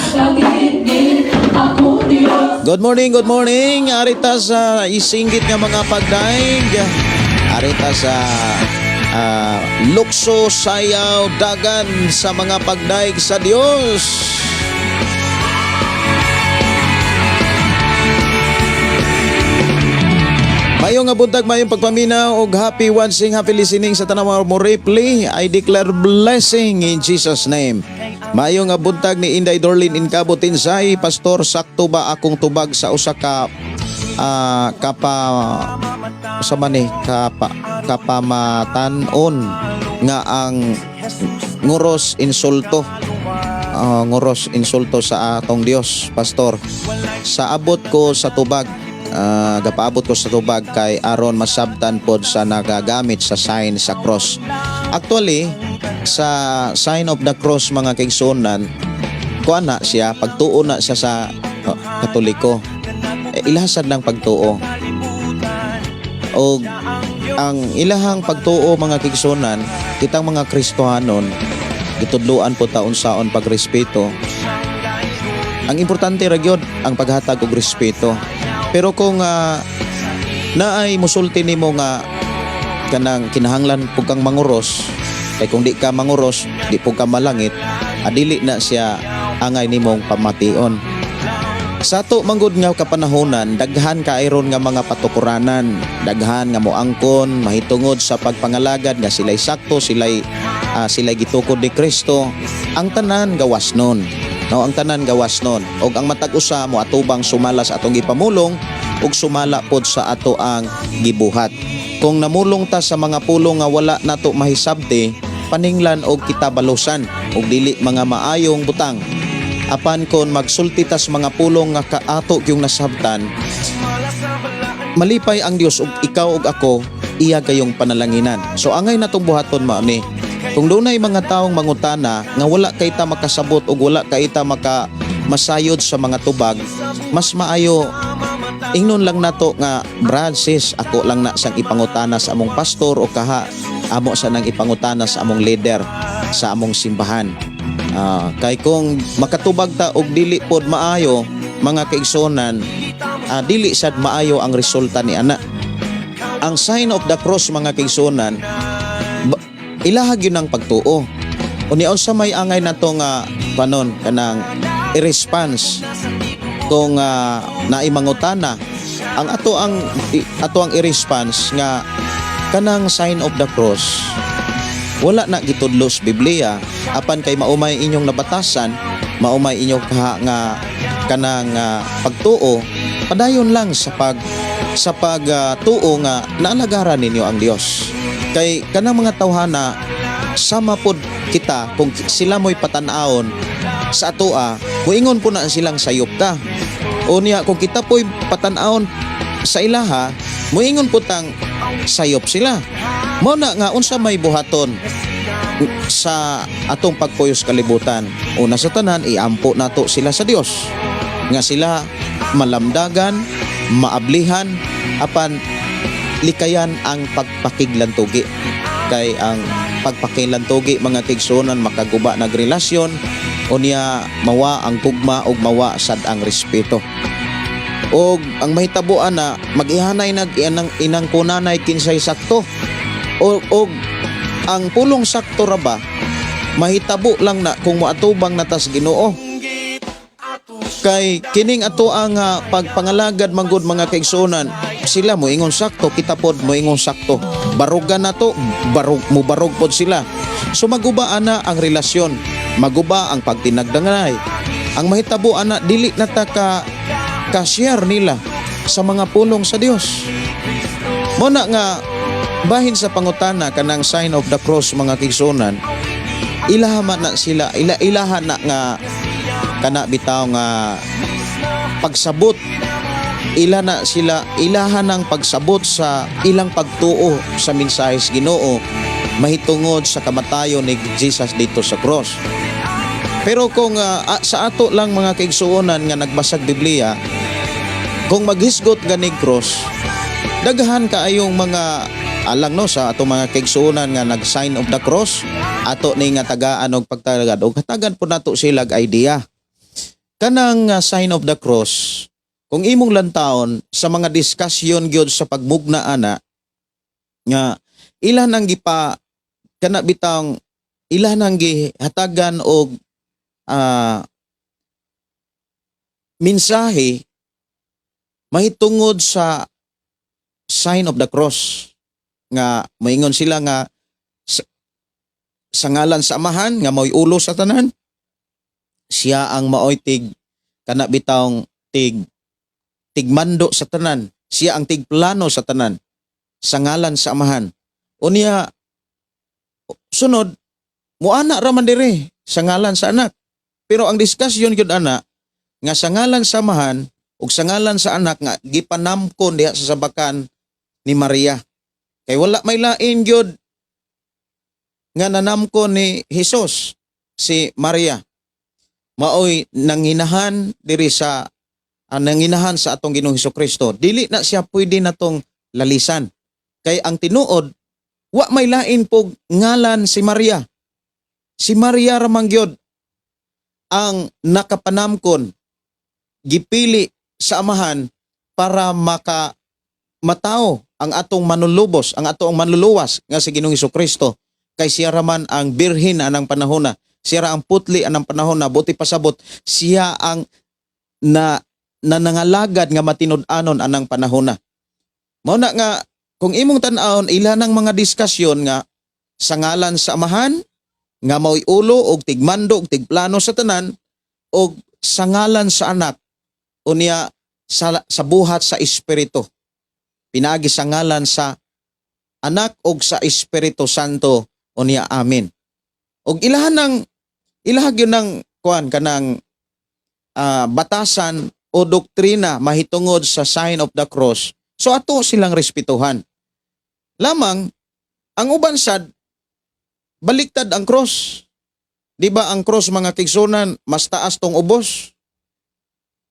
Good morning, good morning. Arita sa isingit nga mga pagdaig. Arita sa Lukso, Sayaw, Dagan sa mga pagdaig sa Dios. Maayong nga buntag, mayong pagpaminaw og happy watching, happy listening sa tanang mga mo replay. I declare blessing in Jesus' name. Maayong nga buntag ni Inday Dorlin Incabo Tinsay. Pastor, sakto ba akong tubag sa usa ka kapa sa man ni kapamatan-on nga ang nguros insulto? Nguros insulto sa atong Dios, Pastor. Sa abot ko sa tubag, gapaabot ko sa tubag kay aron masabtan pod sa nagagamit sa sign sa cross. Actually, sa sign of the cross, mga kaigsuonan, kuan na siya, pagtuo na siya sa Katoliko. Eh, ilahasad ng pagtuo. O ang ilahang pagtuo, mga kaigsuonan, kitang mga Kristohanon, gitudloan po ta unsaon pagrespeto. Ang importante ra gyud ang paghatag og respeto. Pero kung naay musulti nimo nga kanang kinahanglan pug kang manguros kay kung di ka manguros di pug ka malangit, adili na siya angay nimong pamation. Sa ato manggod nga kapanahonan, daghan kairon nga mga patukuranan, daghan nga moangkon mahitungod sa pagpangalagad nga sila'y sakto, sila'y gitukod ni Kristo. Ang tanan gawas nun. No, ang tanan gawas nun. Og ang matag usa mo atubang sumala sa atong gipamulong ug sumala pod sa ato ang gibuhat. Kung namulong ta sa mga pulong nga wala nato mahisabti, paninglan og kita balusan ug dili mga maayong butang. Apan kon magsulti tas mga pulong nga kaato yung nasabtan, malipay ang Dios ug ikaw ug ako iya gayong panalanginan. So angay natong buhaton mao ni Kung dunay mga taong mangutana nga wala kay ta makasabot ug wala kay ta maka masayod sa mga tubag, mas maayo ingnon lang nato nga, "Brad, sis, ako lang na sang ipangutana sa among pastor o kaha amo sa nang ipangutana sa among leader sa among simbahan." Kay kung makatubag ta og dili pod maayo, mga kaigsunan, dili sad maayo ang resulta ni ana. Ang sign of the cross, mga kaigsunan, ilahag yun ang pagtuo. Unya unsa may angay nato nga panon kanang i-response kung naay mangutana? Ang ato ang i-response nga kanang sign of the cross, wala na gitudlo sa Biblia, apan kay maumay inyong nabatasan, maumay inyong kaha nga kanang pagtuo, padayon lang sa pag tuo nga naalagaran ninyo ang Dios. Kay kanang mga tawhana, sama pod kita, kung sila mo'y patan-awon sa atoa, muingon po na silang sayop ta. O niya kung kita po'y patan-awon sa ilaha, muingon po tang sayop sila. Mao na nga unsa may buhaton sa atong pagpuyos kalibutan? Una sa tanan, iampo nato sila sa Dios nga sila malamdagan, maablihan, apan likayan ang pagpakiglantugi, kay ang pagpakiglantugi, mga kaigsuonan, makaguba nag relasyon. Unya mawa ang gugma ug mawa sad ang respeto, og ang mahitabuan na magihanay nag inang inang kunanay kinsay sakto. O og ang pulong sakto ra ba, mahitabo lang na kung moatubang na tas Ginoo. Kay kining ato ang pagpangalagad manggod, mga kaigsuonan, sila moingon sakto, kita pod moingon sakto, barugan nato, barug mubarog pod sila. So maguba ana ang relasyon, maguba ang pagtinagdanganay. Ang mahitabo ana, dili na ta ka share nila sa mga pulong sa Dios. Mo na nga bahin sa pangutana kanang sign of the cross, mga kaigsuonan, ilaha man na sila, ilaha na nga kana bitaw nga pagsabot, ila na sila, ilahan ang pagsabot sa ilang pagtuo sa mensahe sa Ginoo mahitungod sa kamatayon ni Jesus dito sa cross. Pero kung sa ato lang, mga kaigsuonan, nga nagbasag Biblia, kung maghisgot ganig cross, daghan kaayong mga alang no sa ato mga kaigsuonan nga nag sign of the cross, ato ni nga tagaan og pagtalagad og hatagan po nato sila og idea. Kanang sign of the cross, kung imong lantaon sa mga discussion gyud sa pagmugna ana nga ilan ang gipa kana bitang ilan ang gihatagan og mensahe mahitungod sa sign of the cross, nga maingon sila nga sa ngalan sa Amahan nga mao'y ulo sa tanan, siya ang maoy tig kana bitawng tigmando sa tanan, siya ang tigplano sa tanan, sa ngalan sa Amahan. Unya sunod muana ra man dire sa ngalan sa Anak. Pero ang discussion gyud ana nga sa ngalan sa Amahan ug sa ngalan sa Anak nga gipanamkon diha sa sabakan ni Maria, kay wala may lain gyud nga nanamkon ni Hesus. Si Maria maoy nanginahan diri sa nanginahan sa atong Ginoong Kristo. Dili na siya pwede natong lalisan, kay ang tinuod, wa may lain pog ngalan si Maria. Si Maria ra man gyud ang nakapanamkon, gipili sa Amahan para maka matao ang atong manulubos, ang atong manluluwas nga si Ginoong Kristo, kay siya raman ang birhen anang panahona. Siya ra ang putli anang panahona. Buot pasabot, siya ang na nanangalagad nga matinud-anon anang panahona. Mao na nga kung imong tan-awon ila ng mga diskusyon nga sa ngalan sa Amahan nga mao'y ulo og tigmando og tigplano sa tanan og sa ngalan sa Anak, unya sa buhat sa Espiritu, pinaagi sa ngalan sa Anak og sa Espiritu Santo, unya amen. Og ilahan ng ilahag yun ng kuan kanang batasan o doktrina mahitungod sa sign of the cross, so ato silang respetuhan. Lamang ang uban sad Baliktad ang cross. Di ba ang cross, mga kaigsuonan, mas taas tong ubos?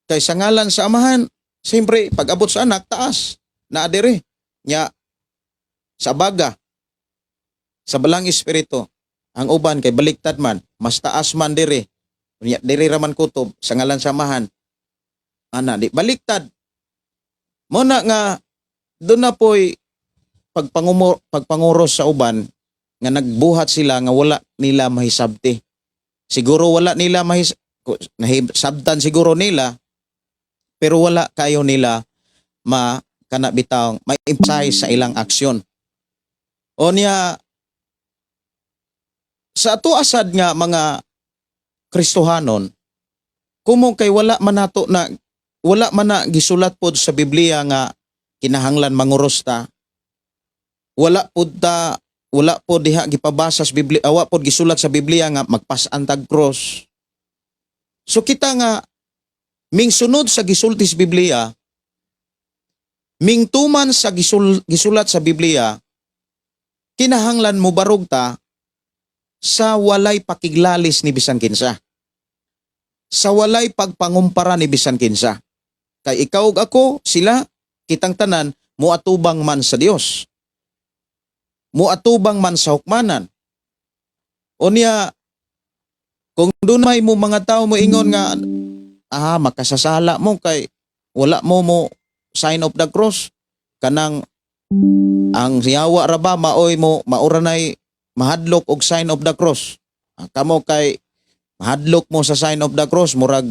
Kay sa ngalan sa Amahan, siyempre pag abot sa Anak, taas. Naa diri. Nya sa baga, sa Balang Espiritu, ang uban kay baliktad man, mas taas man diri. Nya diri ra man kutob sa ngalan sa Amahan. Ana di baliktad. Mo na nga doon na po'y pagpanguros sa uban nga nagbuhat sila nga wala nila mahisabti. Siguro wala nila nahisabtan siguro nila, pero wala kayo nila ma kana bitaw may emphasize sa ilang aksyon. O niya sa ato asad nga mga Kristohanon, kumo kay wala man nato na, wala man na gisulat pod sa Biblia nga kinahanglan manguros ta. Wala pod ta, wala pod diha gipabasa sa Biblia, wa pod gisulat sa Biblia nga magpas-an tag cross. So kita nga ming sunod sa gisulti sa Biblia, ming tuman sa gisulat sa Biblia, kinahanglan mo barog ta sa walay pakiglalis ni bisan kinsa. Sa walay pagpangumpara ni bisan kinsa. Kay ikaw ug ako, sila, kitang tanan, muatubang man sa Dios. Muatubang man sa hukmanan. O niya, kung dunay mo mga tao mo ingon nga, "Ah, makasasala mo kay wala mo mo sign of the cross," kanang ang yawa ra ba maoy mo maura nay mahadlok og sign of the cross. Ah, kamo kay mahadlok mo sa sign of the cross, murag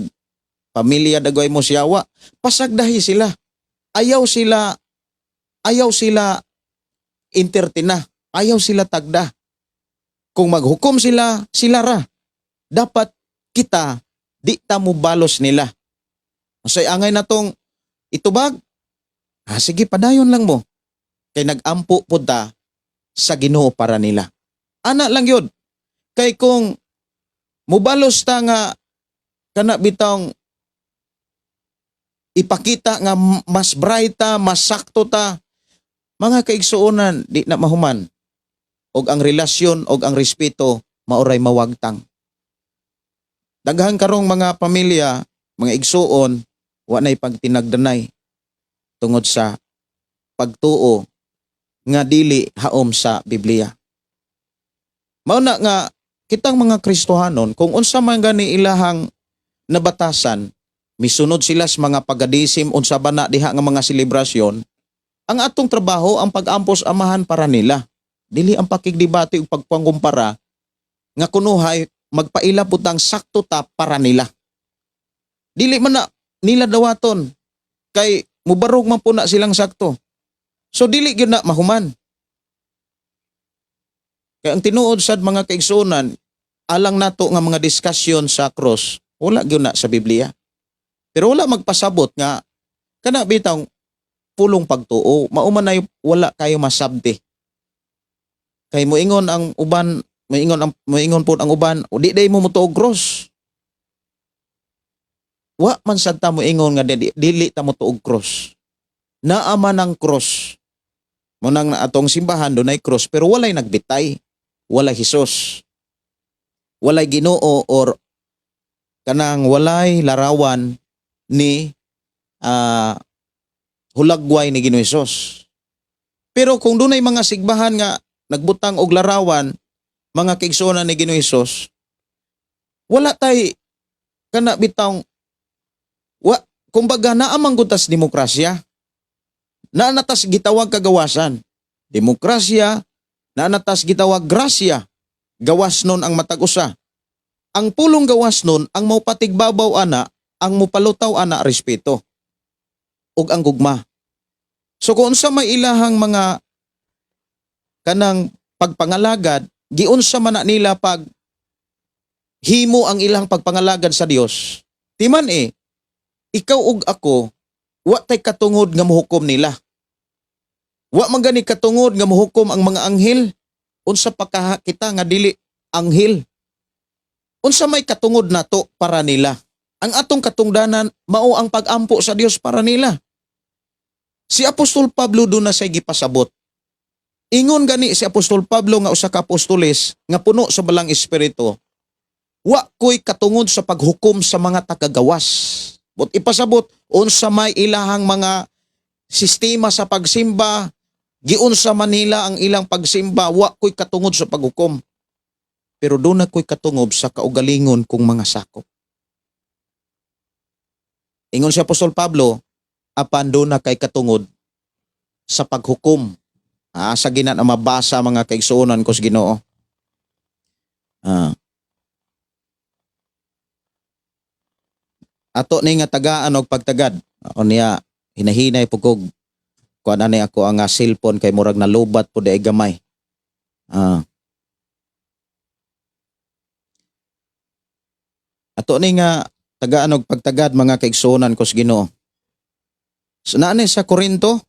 pamilya dagway mo siyawa. Pasagdahi sila. Ayaw sila, ayaw sila entertain na. Ayaw sila tagda. Kung maghukom sila, sila ra. Dapat kita di ta mo balos nila. Unsay angay na tong itubag? Ah, sige, padayon lang mo. Kay nagampo pud ta sa Ginoo para nila. Ana lang yun. Kay kung mubalos ta nga kana bitong ipakita nga mas bright ta, mas sakto ta, mga kaigsuonan, di na mahuman. Og ang relasyon og ang respeto maoray mawagtang. Daghan karong mga pamilya, mga igsuon, wa nay pagtinagdanay tungod sa pagtuo nga dili haom sa Biblia. Mao na nga kitang mga Kristohanon, kung unsa man gani ilahang nabatasan, misunod sila sa mga pagadisim, unsa ba na diha nga mga selebrasyon, ang atong trabaho ang pag-ampos Amahan para nila. Dili ang pakigdebate ug pagpangumpara nga kunuhay magpaila pud ang sakto ta para nila. Dili man na nila dawaton kay mubarog man po na silang sakto. So dili gyud na mahuman. Kay ang tinuod sad, mga kaigsuonan, alang nato nga mga diskusyon sa cross, wala gyud na sa Biblia. Pero wala magpasabot nga kana bitang pulong pagtuo, mao man nay wala kayo masabti. Kay moingon ang uban, moingon pod ang uban, "O, di day mo motuo og cross." Wa man sad ta moingon nga dili ta motuo og cross. Naa man ang cross. Mao nang atong simbahan dunay cross, pero walay nagbitay. Walay Hesus. Walay Ginoo or kanang walay larawan ni hulagway ni Ginoo Hesus. Pero kung dunay mga sigbahan nga nagbutang og larawan, mga kaigsuonan ni Ginoo Hesus, wala tay kana bitawng wa, kumbaga naa man gud tas demokrasya. Naa na tas gitawag kagawasan. Demokrasya, naa na tas gitawag grasya. Gawas nun ang matag usa. Ang pulong gawas nun, ang mopatigbabaw ana, ang mopalutaw ana, respeto ug ang gugma. So kung unsa may ilahang mga kanang pagpangalagad, giunsa man na nila pag himo ang ilang pagpangalagad sa Dios. Timan eh, ikaw ug ako, wa tay katungod nga mohukom nila. Wa man gani katungod nga mohukom ang mga anghel. Unsa pa kaha kita nga dili anghel? Unsa may katungod nato para nila? Ang atong katungdanan mao ang pagampo sa Dios para nila. Si Apostol Pablo doon na siya gipasabot. Ingon gani si Apostol Pablo nga usa ka apostoles nga puno sa Balang Espiritu, wa ko'y katungod sa paghukom sa mga tagagawas. But ipasabot unsa may ilahang mga sistema sa pagsimba, giunsa man nila ang ilang pagsimba, wa ko'y katungod sa paghukom. Pero doon na ko'y katungob sa kaugalingon kong mga sakop. Ingon si Apostol Pablo, apan doon na kay katungod sa paghukom. Sa gina na mabasa mga kaigsuonan ko sa Ginoo. Ato ni nga tagaan og pagtagad. O niya hinahinay pud kog kuan ani ako ang cellphone kay murag nalubat pud ay gamay. Ato ni nga tagaan og pagtagad mga kaigsuonan ko sa Ginoo. So, naa ni sa Korinto.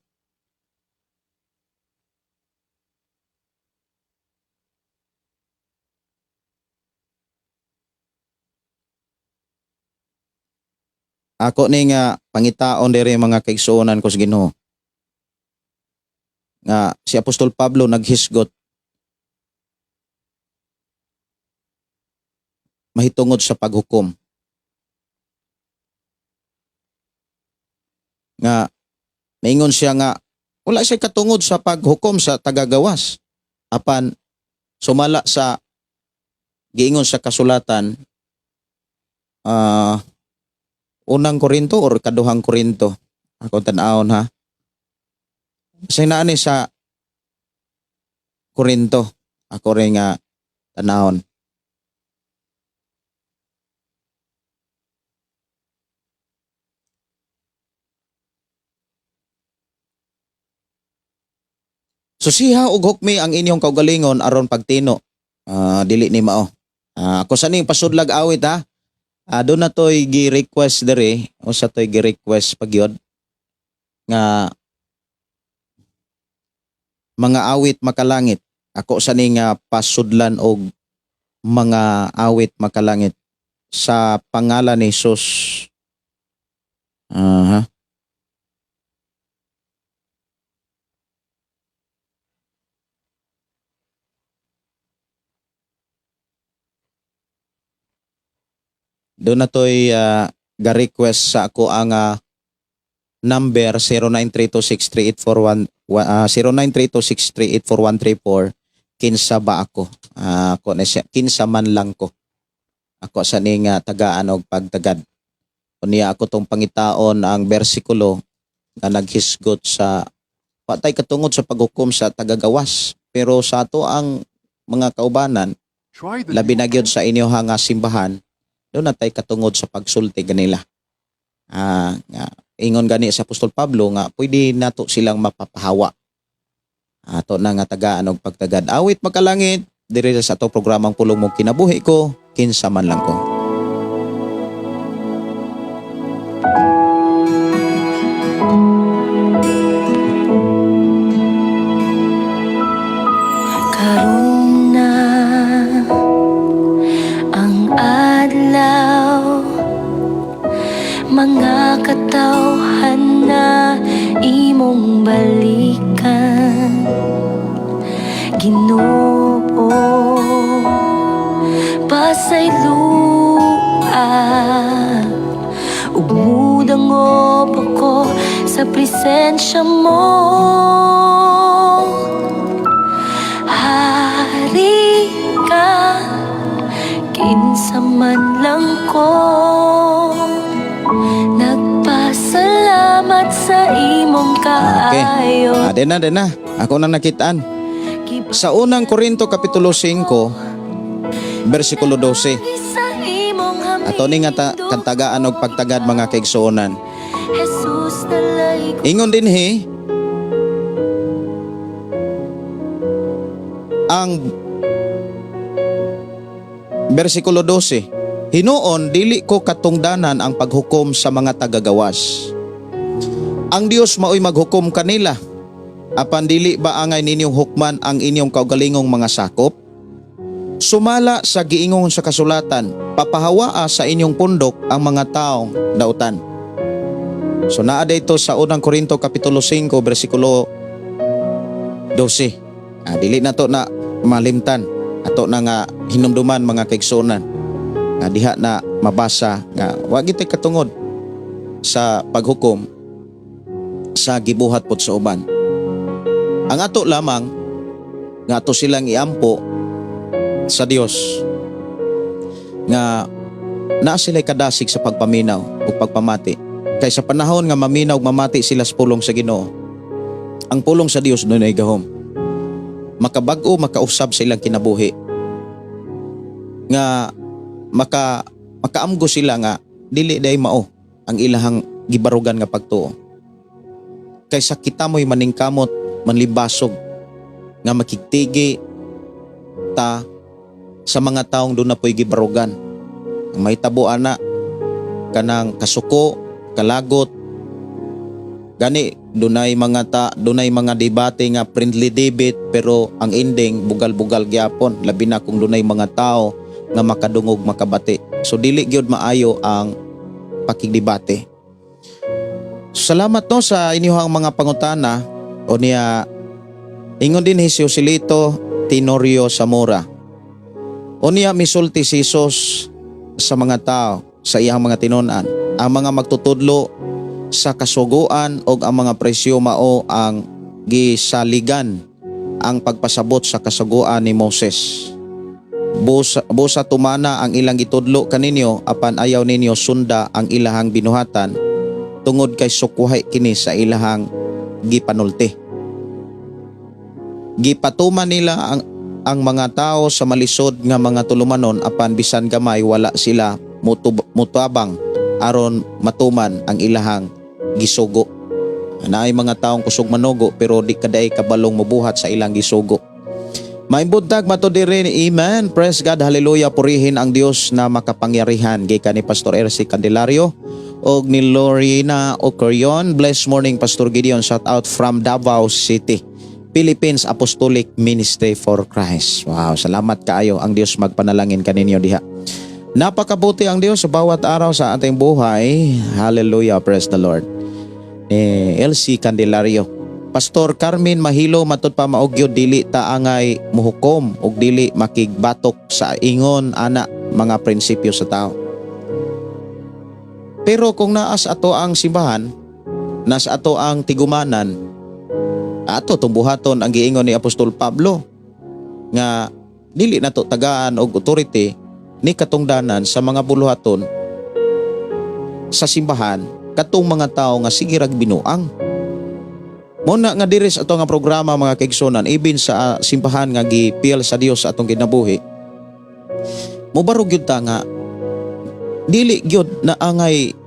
Ako ni nga pangitaon diri mga kaigsuonan ko sa Ginoo. Nga si Apostol Pablo naghisgot mahitungod sa paghukom. Nga maingon siya nga wala siya katungod sa paghukom sa tagagawas apan sumala sa giingon sa kasulatan, Unang Korinto or Kaduhang Korinto, ako tan-awon ha, basta naa ni sa Korinto, ako rin nga tanawon. Susiha og hukmi ang inyong kaugalingon aron pagtino. Dili ni mao. Ako sa ning pasudlag awit ha. Doon na to'y gi-request diri o sa to'y gi-request pagyod nga mga awit makalangit. Ako sa ning pasudlan og mga awit makalangit sa pangalan ni Jesus. Aha. Doon na to'y ga-request sa ako ang number 0932638411 0932638414, kinsa ba ako? Ako na siya, kinsa man lang ko. Ako sa ning tagaan og pagtagad. Unya ako tong pangitaon ang bersikulo nga naghisgot sa patay katungod sa paghukom sa tagagawas. Pero sa ato ang mga kaubanan, labi na gyud sa inyo nga simbahan, doon na tay katungod sa pagsulti ganila. Nga, ingon gani sa Apostol Pablo nga pwede nato silang mapapahawa. Ato na nga tagaan og pagtagad. Awit makalangit diri sa ato programang Pulong Mo Kinabuhi Ko, Kinsa Man Lang Ko. Karon na ang adlaw, mga katawhan na imong balikan, Ginoo, pasayloa ug mudangop ako sa presensya mo. Hari ka, kinsa man lang ko, nagpasalamat sa imong kaayo. Okay. Den na, den na. Ako nang nakitaan. Sa Unang Korinto Kapitulo 5, versikulo 12. Ato ni nga kantagaan og pagtagad mga kaigsuonan. Jesus nalay Ingon din he, ang versikulo 12, hinuon dili ko katungdanan ang paghukom sa mga tagagawas. Ang Dios maoy maghukom kanila. Apan dili ba angay ninyong hukman ang inyong kaugalingong mga sakop? Sumala sa giingon sa kasulatan, papahawaa sa inyong pundok ang mga taong dautan. So naa dito sa Unang Korinto Kapitulo 5 versikulo 12. Dili na to na malimtan, ato na nga hinumduman, mga kaigsuonan, nga diha na mabasa nga wa gyud katungod sa paghukom sa gibuhat pod sa uban. Ang ato lamang nga ato silang iampo sa Dios nga naa sila'y kadasig sa pagpaminaw o pagpamati. Kay sa panahon nga maminaw ug mamati sila sa pulong sa Ginoo, ang pulong sa Dios dunay gahom. Makabag-o, makausab sa ilang kinabuhi. Nga makaamgo sila nga dili day mao ang ilahang gibarugan nga pagtuo. Kaysa kita mo'y maningkamot, manlimbasog, nga makigtigi ta sa mga taong duna po'y gibarugan. Ang mahitabo ana, kanang kasuko, kalagot, gani dunay mga debate nga friendly debate, pero ang ending bugal-bugal gyapon, labi na kung dunay mga tao nga makadungog, makabati. So dili gyud maayo ang pakigdebate. Salamat, no, sa inyong mga pangutana. O niya, ingon din si Joselito Tenorio Zamora. O niya, misulti si Jesus sa mga tao sa iyang mga tinunan. Ang mga magtutudlo sa kasuguan o ang mga presyo mao ang gisaligan ang pagpasabot sa kasuguan ni Moses. Busa tumana ang ilang gitudlo kaninyo, apan ayaw ninyo sunda ang ilahang binuhatan tungod kay sukwahi kini sa ilahang gipanulti. Gipatuman nila ang mga tao sa malisod nga mga tulumanon, apan bisan gamay wala sila mutabang aron matuman ang ilahang gisugo. Naay mga taong kusog manugo pero di kaday kabalong mobuhat sa ilang gisugo. Maayong buntag, matud diri ni Amen. Praise God, hallelujah, purihin ang Dios na makapangyarihan. Gikan ni Pastor RC Candelario og ni Lorena Ocorion. Blessed morning, Pastor Gideon, shout out from Davao City. Philippines Apostolic Ministry for Christ. Wow, salamat kaayo. Ang Dios magpanalangin kaninyo diha. Napakabuti ang Dios sa bawat araw sa ating buhay. Hallelujah, praise the Lord. Eh, LC Candelario. Pastor Carmen Mahilo, matud pa mao gyud, dili ta angay muhukom ug dili makigbatok sa ingon ana mga prinsipyo sa tao. Pero kung naa sa ato ang simbahan, nasa ato ang tigumanan, ato tong buhaton ang giingon ni Apostol Pablo nga dili nato tagaan og authority ni katungdanan sa mga buluhaton sa simbahan katong mga tao nga sige rag binuang. Mao na nga diri sa ato nga programa, mga kaigsunan, ibin sa simbahan nga gipil sa Dios sa atong kinabuhi, mobarog gyud ta nga dili gyud na angay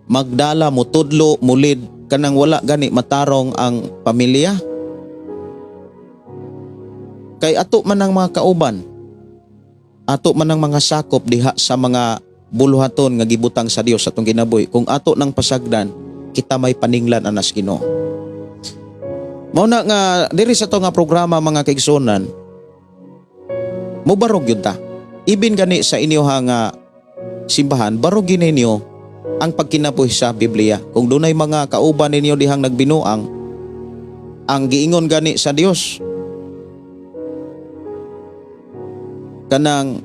magdala, mutudlo, mulid kanang wala gani matarong ang pamilya. Kay ato man ang mga kauban, ato man ang mga sakop diha sa mga buluhaton nga gibutang sa Dios sa atong kinabuhi. Kung ato nang pasagdan, kita may paninglan anas Ginoo. Mao na nga diri sa to nga programa, mga kaigsunan, mobarog gyud ta. Ibin gani sa inyo nga simbahan, barog gyud ninyo ang pagkinabuhi sa Biblia. Kung dunay mga kauban ninyo dihang nagbinuang, ang giingon gani sa Dios kanang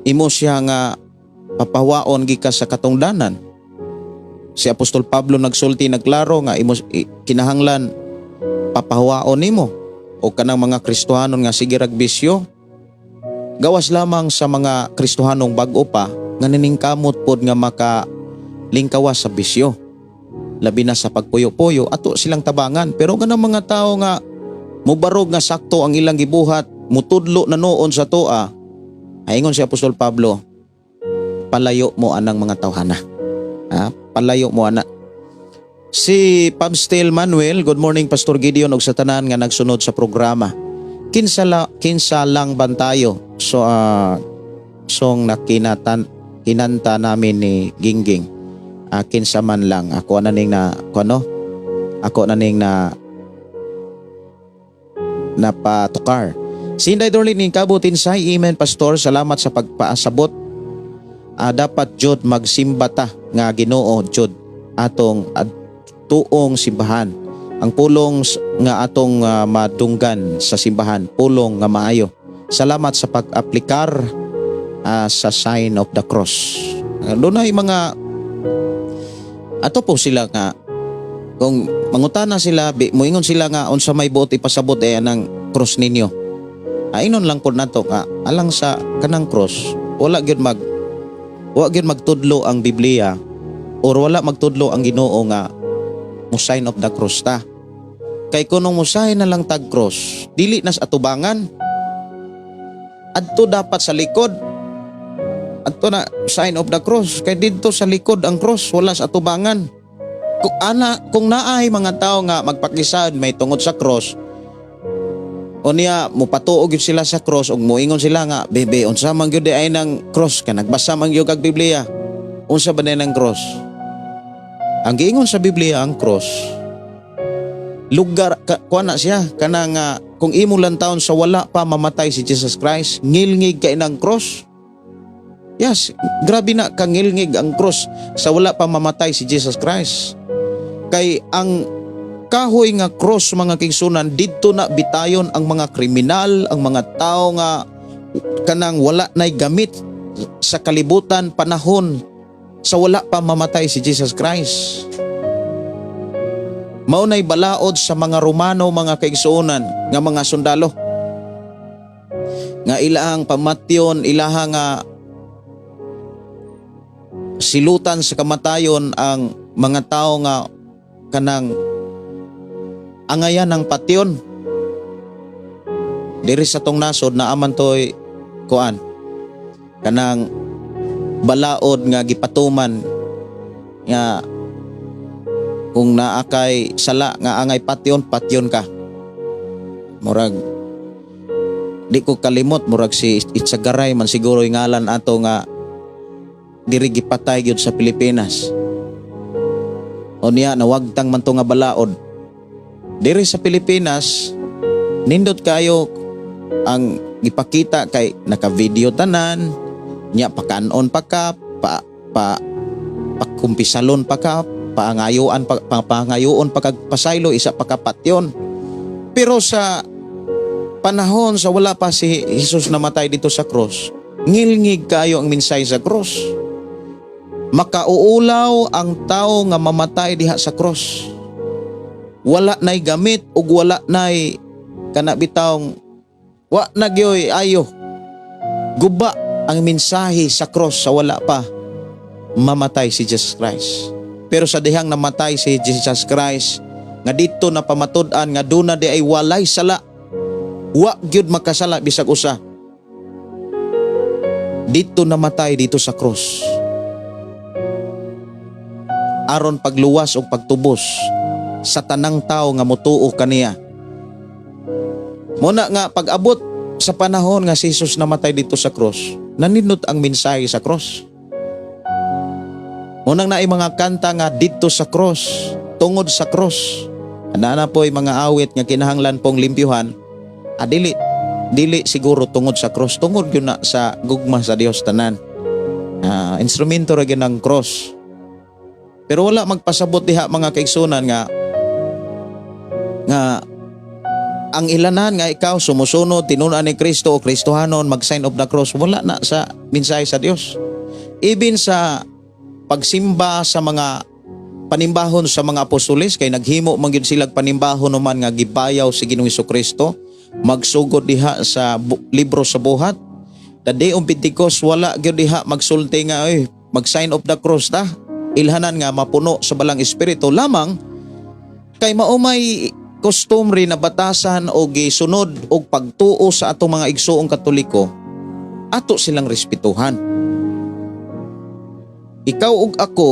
imo siya nga papawaon gikas sa katungdanan. Si Apostol Pablo nagsulti, nagklaro nga imo kinahanglan papahawaon nimo o kanang mga Kristohanon nga sige rag bisyo, gawas lamang sa mga Kristohanong bag-o pa nga niningkamot pod nga maka lingkawas sa bisyo, labi na sa pagpuyo-puyo, ato silang tabangan. Pero kanang mga tao nga mubarog nga sakto ang ilang gibuhat, mutudlo na noon sa toa, ingon si Apostol Pablo, palayo mo anang mga tawhana, ha? Palayo mo ana. Si Pabstel Manuel, good morning, Pastor Gideon ug sa tanan nga nagsunod sa programa. Kinsa lang bantayo so song nakinatan kinanta namin ni Gingging. Kinsa man lang ako na ning na kuno, ako na ning na napatukar. Sinday Dorlin ning kabutin say, amen, Pastor, salamat sa pagpaasabot. Dapat jud magsimba ta nga Ginoo jud atong tuong simbahan. Ang pulong nga atong madunggan sa simbahan, pulong nga maayo. Salamat sa pag-aplikar sa sign of the cross. Dunay mga ato po sila nga kung mangutana sila, moingon sila nga unsa may buot ipasabot eh anang cross ninyo. Ainon lang pod nato nga alang sa kanang cross, wala gyud magtudlo ang Biblia or wala magtudlo ang Ginoo nga mo sign of the cross ta. Kay kunong mo sign na lang tag cross, dili nas atubangan. Adto dapat sa likod. Adto na sign of the cross kay didto sa likod ang cross, wala sa atubangan. Kung naay mga tao nga magpakisad may tungod sa cross, unya mopatuo gyud sila sa cross ug moingon sila nga, "Bebe, unsa man gyud ay nang cross ka, nagbasa man gyud kag Biblia, unsa ba nang cross?" Ang giingon sa Biblia, ang cross lugar ka, kuan na siya kana nga kung imo lang taon sa wala pa mamatay si Jesus Christ, ngilngig kay nang cross. Yes, grabe na kangilngig ang cross sa wala pa mamatay si Jesus Christ. Kay ang kahoy nga cross, mga kaigsuonan, didto na bitayon ang mga kriminal, ang mga tao nga kanang wala nay gamit sa kalibutan panahon sa wala pa mamatay si Jesus Christ. Mao nay balaod sa mga Romano, mga kaigsuonan, nga mga sundalo. Nga ilahang pamatyon, ilahang nga silutan sa kamatayon ang mga tao nga kanang angayan ng patyon. Diri sa tong nasod naa man toy kuan kanang balaod nga gipatuman nga kung naa kay sala nga angay patyon, patyon ka. Murag di ko kalimot, murag si Itsagaray man siguro yung ngalan ato nga diri gipatay gyud sa Pilipinas. Unya nawagtang man to nga balaod. Diri sa Pilipinas, nindot kayo ang gipakita kay naka-video tanan nya, pakanon pa ka, pa pa pakumpisalon pa ka, paangayuan pa, pangayoon pa kag pasaylo, isa pa ka patyon. Pero sa panahon sa wala pa si Jesus namatay dito sa cross, ngilngig kayo ang mensahe sa cross. Makauulaw ang tao nga mamatay diha sa cross. Wala nay gamit ug wala nay kana bitawng wa na gyoy ayo. Guba ang mensahe sa cross sa wala pa mamatay si Jesus Christ. Pero sa dihang namatay si Jesus Christ, nga dito na pamatud-an nga duna di ay walay sala, wa gyud makasala bisag usa. Dito namatay dito sa cross aron pagluwas o pagtubos sa tanang tao nga motuo kaniya. Muna nga pag-abot sa panahon nga si Jesus namatay dito sa cross, nanindot ang mensahe sa cross. Munang naay mga kanta nga dito sa cross, tungod sa cross. Ana po'y mga awit nga kinahanglan pong limpyuhan. Ah, dili, dili siguro tungod sa cross, tungod yun na sa gugma sa Dios tanan. Ah, instrumento ra gyud ang cross. Pero wala magpasabot diha, mga kaigsunan, nga nga ang ilanan nga ikaw sumusunod tinunan ni Kristo o Kristohanon, mag sign of the cross, wala na sa mensahe sa Dios. Even sa pagsimba sa mga panimbahon sa mga apostoles, kay naghimo man gyud silag panimbahon naman nga gibayaw si Ginoong Kristo, magsugod diha sa libro sa Buhat. The day of Pentecost, wala gyud diha magsulti nga, "Oy, mag sign of the cross ta." Ilhanan nga mapuno sa Balang Espiritu lamang kay mao may kostumbre na batasan o gisunod og pagtuo sa atong mga igsuong Katoliko, ato silang respetuhan. Ikaw ug ako,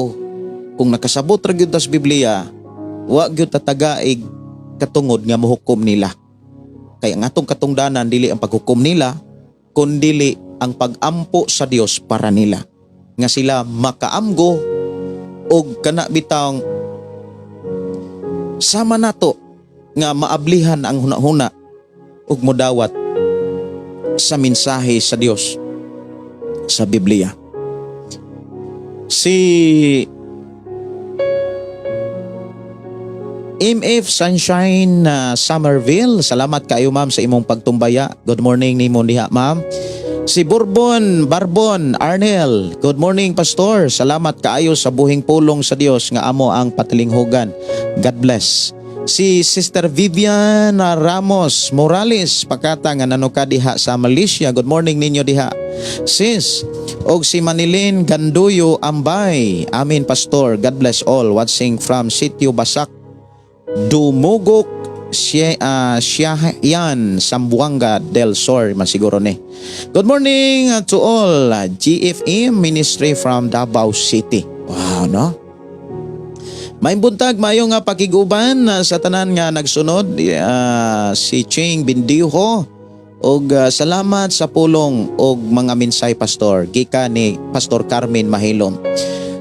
kung nakasabot ra gyud tas Biblia, wa gyud tatagaig katungod nga mohukom nila. Kay ang atong katungdanan dili ang paghukom nila, kundili ang pagampo sa Dios para nila nga sila makaamgo og kana bitawng sama nato nga maablihan ang hunahuna ug modawat sa mensahe sa Dios sa Biblia. Si MF Sunshine Somerville, salamat kayo, ma'am, sa imong pagtumbaya. Good morning nimo diha, ma'am. Si Bourbon Barbon Arnel, good morning, Pastor. Salamat kaayo sa buhing pulong sa Dios nga amo ang patilinghogan. God bless. Si Sister Vivian Ramos Morales, pakata nga nanuka diha sa Malaysia. Good morning ninyo diha, sis. Og si Manilin Ganduyo Ambay. Amen, Pastor. God bless all watching from Sitio Basak, Dumugok, siya, Siya Zamboanga del Sur man siguro ni. Good morning to all GFM Ministry from Davao City. Wow, no? May buntag, mayo nga pakiguban sa tanan nga nagsunod, si Ching Bindiho og salamat sa pulong og mga minsay, Pastor, gikan ni Pastor Carmen Mahilom.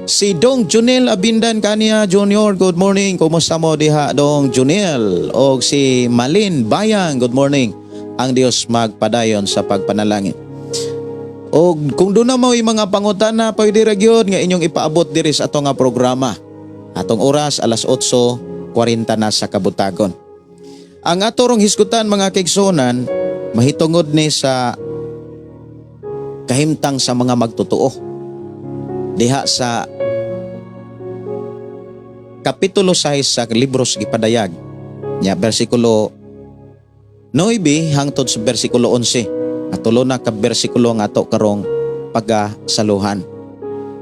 Si Dong Junel Abindan Kanya Junior, good morning. Kumusta mo diha, Dong Junel? Og si Malin Bayang, good morning. Ang Dios magpadayon sa pagpanalangin. Og kung duna mo yung mga pangutana, pwede ra gyud nga inyong ipaabot diri sa ato nga programa. Atong oras, alas 8:40 na sa kabuntagon. Ang ato rong hisgutan, mga kaigsuonan, mahitungod ni sa kahimtang sa mga magtotoo. Diha sa Kapitulo 6 sa libro sa Gipadayag, nya bersikulo 9 hangtod sa bersikulo 11. At tulo na ka bersikulo nga ato karong pagasaluhan.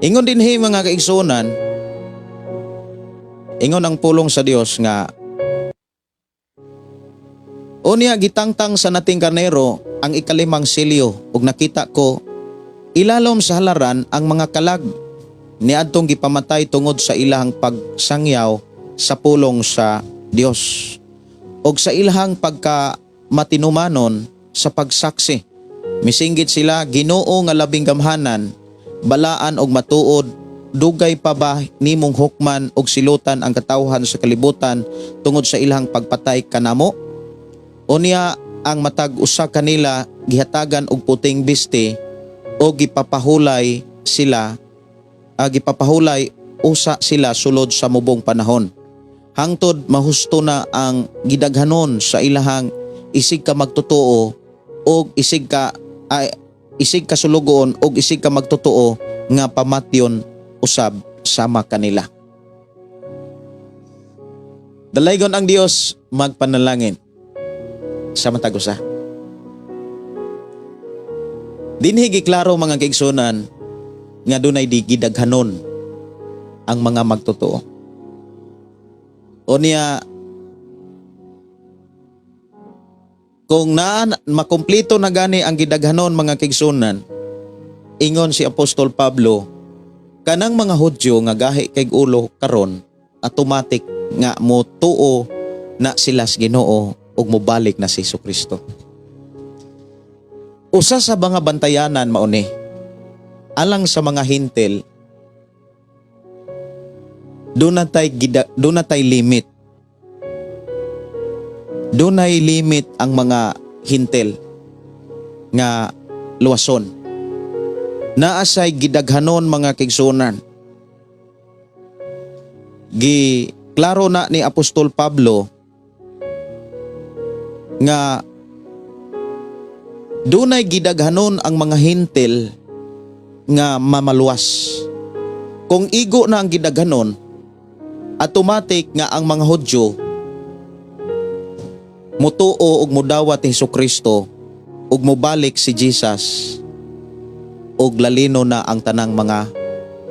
Ingon dinhi, mga kaigsuonan, ingon ang pulong sa Dios nga, "Unya gitangtang sa Nating Karnero ang ikalimang selyo ug nakita ko ilalom sa halaran ang mga kalag niadtong gipamatay tungod sa ilahang pagsangyaw sa pulong sa Dios ug sa ilahang pagka matinumanon sa pagsaksi. Misinggit sila, 'Ginoo nga labing gamhanan, balaan og matuod, dugay pa ba nimong hukman og silutan ang katawhan sa kalibutan tungod sa ilahang pagpatay kanamo?' Unya ang matag usa kanila gihatagan og puting bisti o gipapahulay usa sila sulod sa mubong panahon hangtod mahusto na ang gidaghanon sa ilahang isig ka magtotoo og isig ka ay, isig ka sulugoon og isig ka magtotoo nga pamatyon usab sama kanila." Dalaygon ang Dios, magpanalangin sa matag usa. Dinhi giklaro, mga kaigsuonan, nga dunay di gidaghanon ang mga magtotoo. Unya kung na makumplito na gani ang gidaghanon, mga kaigsuonan, ingon si Apostol Pablo, kanang mga Hudyo nga gahi kay ulo karon, automatic nga mo tuo na sila sa Ginoo ug mobalik na si Kristo. Usa sa mga bantayanan mauni alang sa mga Hentil, doon na tay limit. Dunay limit ang mga Hentil nga luwason. Naa say gidaghanon, mga kaigsuonan. Gi klaro na ni Apostol Pablo nga dunay gidaghanon ang mga Hentil nga mamaluwas. Kung igo na ang gidaghanon, automatic nga ang mga Hudyo mutuo og mudawat ni Kristo ug mobalik si Jesus ug lalino na ang tanang mga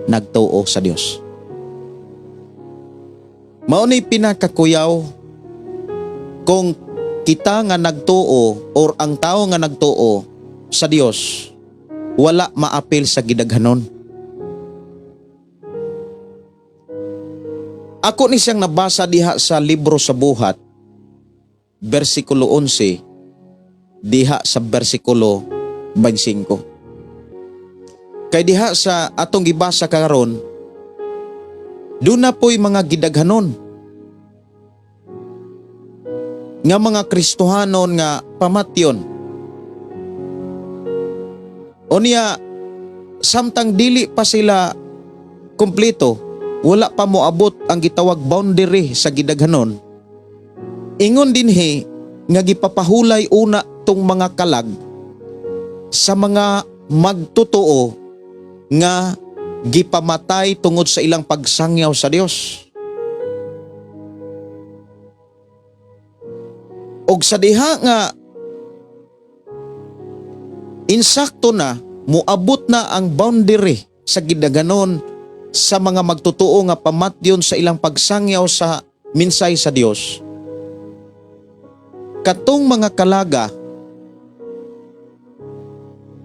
nagtuo sa Dios. Mao ni pinakakuyaw kung kita nga nagtuo or ang tao nga nagtuo sa Dios wala maapil sa gidaghanon. Ako ni siyang nabasa diha sa libro sa Buhat, versikulo 11 diha sa versikulo 25. Kay diha sa atong gibasa karon, duna po'y mga gidaghanon nga mga Kristohanon nga pamatyon. Unya samtang dili pa sila kumpleto, wala pa moabot ang gitawag boundary sa gidaghanon. Ingon dinhi nga gipapahulay una tong mga kalag sa mga magtotoo nga gipamatay tungod sa ilang pagsangyaw sa Dios. Og sa diha nga insakto na moabot na ang boundary sa gidaganon sa mga magtotoo nga pamatyon sa ilang pagsangyaw sa minsay sa Dios. Katong mga kalaga,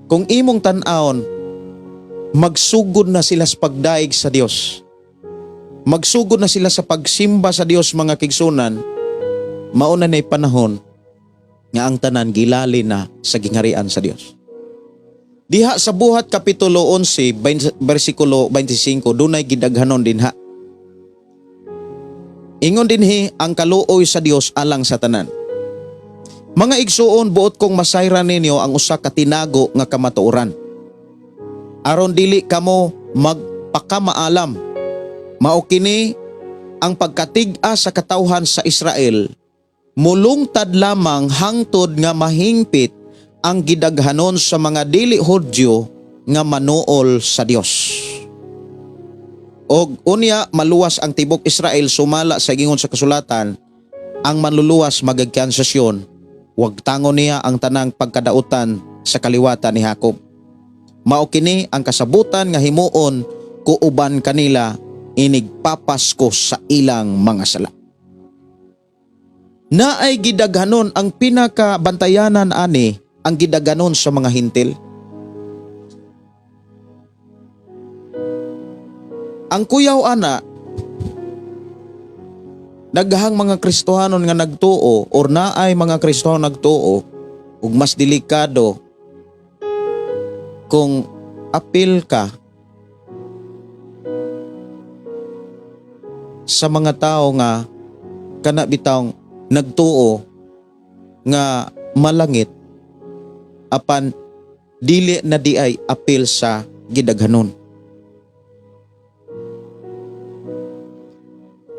kung imong tan-awon, magsugod na sila sa pagdaig sa Dios. Magsugod na sila sa pagsimba sa Dios, mga kigsunan, mauna na'y panahon nga ang tanan gilali na sa gingharian sa Dios. Diha sa Buhat Kapitulo 11, versikulo 25, dunay gidaghanon dinha. Ingon dinhi ang kaluoy sa Dios alang sa tanan. Mga igsuon, buot kong masayran ninyo ang usa ka tinago nga kamatuoran. Aron dili kamo magpakamaalam. Mao kini ang pagkatig-a sa katawhan sa Israel, mulungtad lamang hangtod nga mahingpit ang gidaghanon sa mga dili Hudyo nga manuol sa Dios. Og unya maluwas ang tibok Israel sumala sa gingon sa kasulatan, ang manluluwas magagkan sa Sion, wag tango niya ang tanang pagkadautan sa kaliwatan ni Jacob. Mao kini ang kasabutan nga himuon ko uban kanila inigpapasko sa ilang mga sala. Naay gidaghanon ang pinakabantayanan ani ang gidaghanon sa mga hintil. Ang kuyaw ana, naghang mga Kristohanon nga nagtuo or naay mga Kristohanon nagtuo ug mas delikado kung apil ka sa mga tao nga kana bitawng nagtuo nga malangit apan dili na di ay apil sa gidaghanon.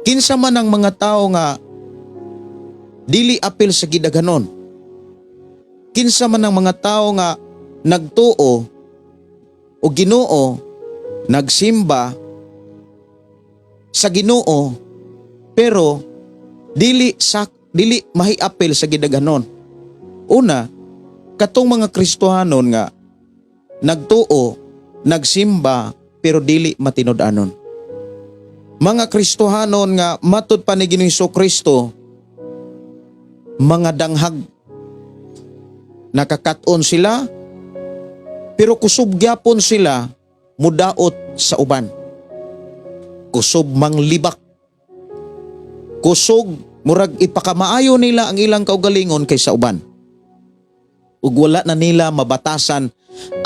Kinsa man ang mga tao nga dili apil sa gidaghanon? Kinsa man ang mga tao nga nagtuo o Ginoo, nagsimba sa Ginoo pero dili mahiapil sa gidaghanon? Una, katong mga Kristohanon nga nagtuo, nagsimba pero dili matinud-anon. Mga Kristohanon nga matud pa ni Ginoong Kristo mga danghag, nakakaton sila pero kusog gyapon sila mudaot sa uban. Kusog manglibak. Kusog murag ipakamaayo nila ang ilang kaugalingon kaysa uban. Ug wala na nila mabatasan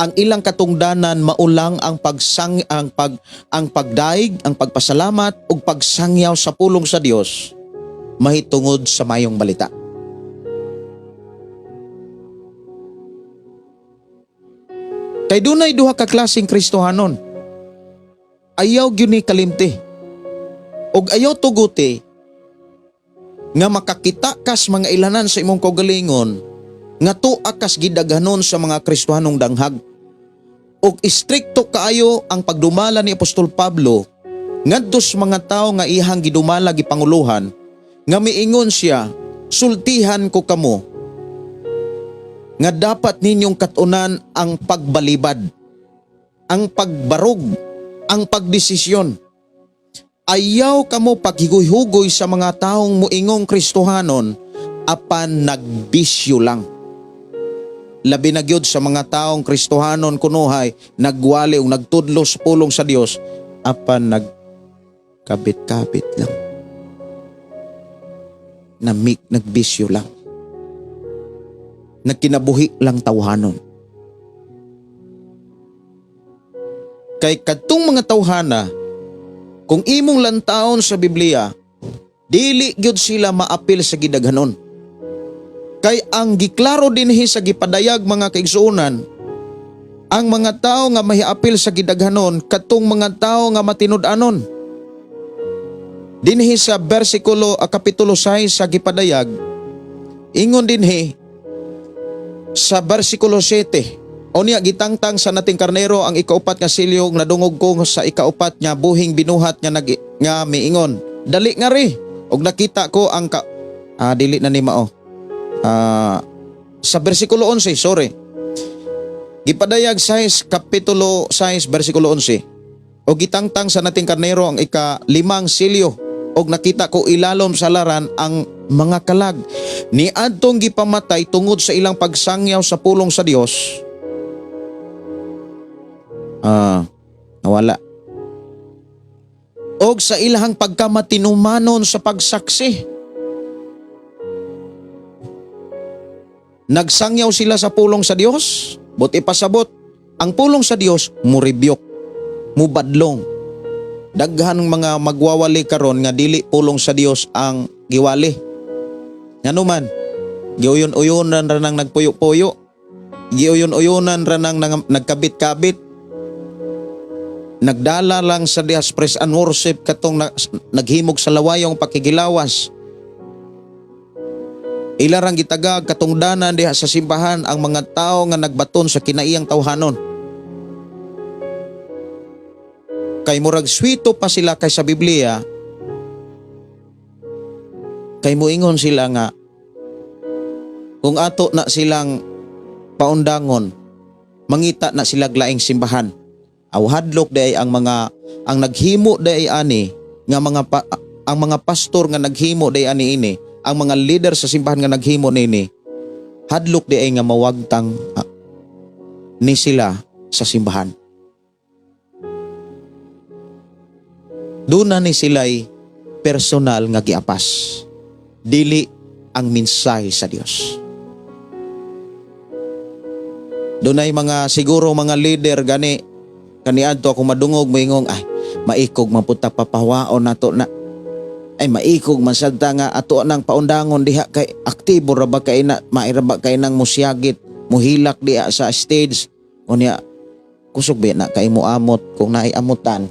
ang ilang katungdanan, maulang ang pagsang ang pag ang pagdaig, ang pagpasalamat ug pagsangyaw sa pulong sa Dios mahitungod sa mayong balita. Kay dunay duha ka klaseng Kristohanon. Ayaw gyud ni kalimti. Ug ayaw tuguti nga makakita kas mga ilanan sa imong kaugalingon nga tuwa kas gidaghanon sa mga Kristohanong danghag. Ug istrikto kaayo ang pagdumala ni Apostol Pablo ngadto sa mga tawo nga iyang gidumala gipanguluhan, nga miingon siya, sultihan ko kamo nga dapat ninyong katunan ang pagbalibad, ang pagbarog, ang pagdesisyon. Ayaw kamo paghigoy-hugoy sa mga taong muingong Kristohanon apan nagbisyo lang. Labi na gyud sa mga taong Kristohanon kunuhay nagwali o nagtudlo sa pulong sa Dios apan nagkabit-kabit lang. Namik nagbisyo lang. Nagkinabuhi lang tawhanon. Kay kadtong mga tawhana, kung imong lantaon sa Biblia, dili gyud sila maapil sa gidaghanon. Kay ang giklaro dinhi sa gipadayag, mga kaigsuonan, ang mga tao nga mahiapil sa gidaghanon kadtong mga tao nga matinud-anon. Dinhi sa bersikulo a kapitulo 6 sa gipadayag, ingon dinhi sa bersikulo 7, "Unya gitangtang sa nating karnero ang ikaupat nga selyo, nadungog ko sa ikaupat nga buhing binuhat nga nag nga miingon, 'Dali ngari.' Ug nakita ko ang ka," ah, dili na ni mao. Ah, sa bersikulo 11, sorry. Gipadayag 6, kapitulo 6, bersikulo 11. "O gitangtang sa nating karnero ang ika-limang selyo, og nakita ko ilalom sa halaran ang mga kalag ni adtong gipamatay tungod sa ilang pagsangyaw sa pulong sa Dios." Ah, nawala. "Og sa ilahang pagkamatinumanon sa pagsaksi." Nagsangyaw sila sa pulong sa Dios. Buot ipasabot, ang pulong sa Dios muribyok, mubadlong. Daghan mga magwawali karon nga dili pulong sa Dios ang giwali. Ngano man, giuyon-uyonan ra nang nagpuyo-puyo. Giuyon-uyonan ra nang nagkabit-kabit. Nagdala lang sa dihas praise and worship katong naghimog sa lawayong pakigilawas. Ila rang gitagag katungdanan diha sa simbahan ang mga tao nga nagbaton sa kinaiyang tawhanon. Kay murag swito pa sila kay sa Biblia, kay muingon sila nga kung ato na silang paundangon, mangita na sila laing simbahan. Aw hadlok diay ang mga ang naghimo diay ani nga mga ang mga pastor nga naghimo diay ani ini, ang mga leader sa simbahan nga naghimo nini, hadlok diay nga mawagtang ni sila sa simbahan. Doon na ni sila'y personal nga giapas. Dili ang mensahe sa Dios. Doon ay mga siguro mga leader gani kaniadto ako madungog moingong, "Ay, maikog man pud ta, papawaon nato na. Ay, maikog man sad ta nga ato nang paundangon diha kay aktibo ra ba kay na, maira ba kay nang musyagit, muhilak diha sa stage." Unya kusog ba na kay mo amot kung naay amutan.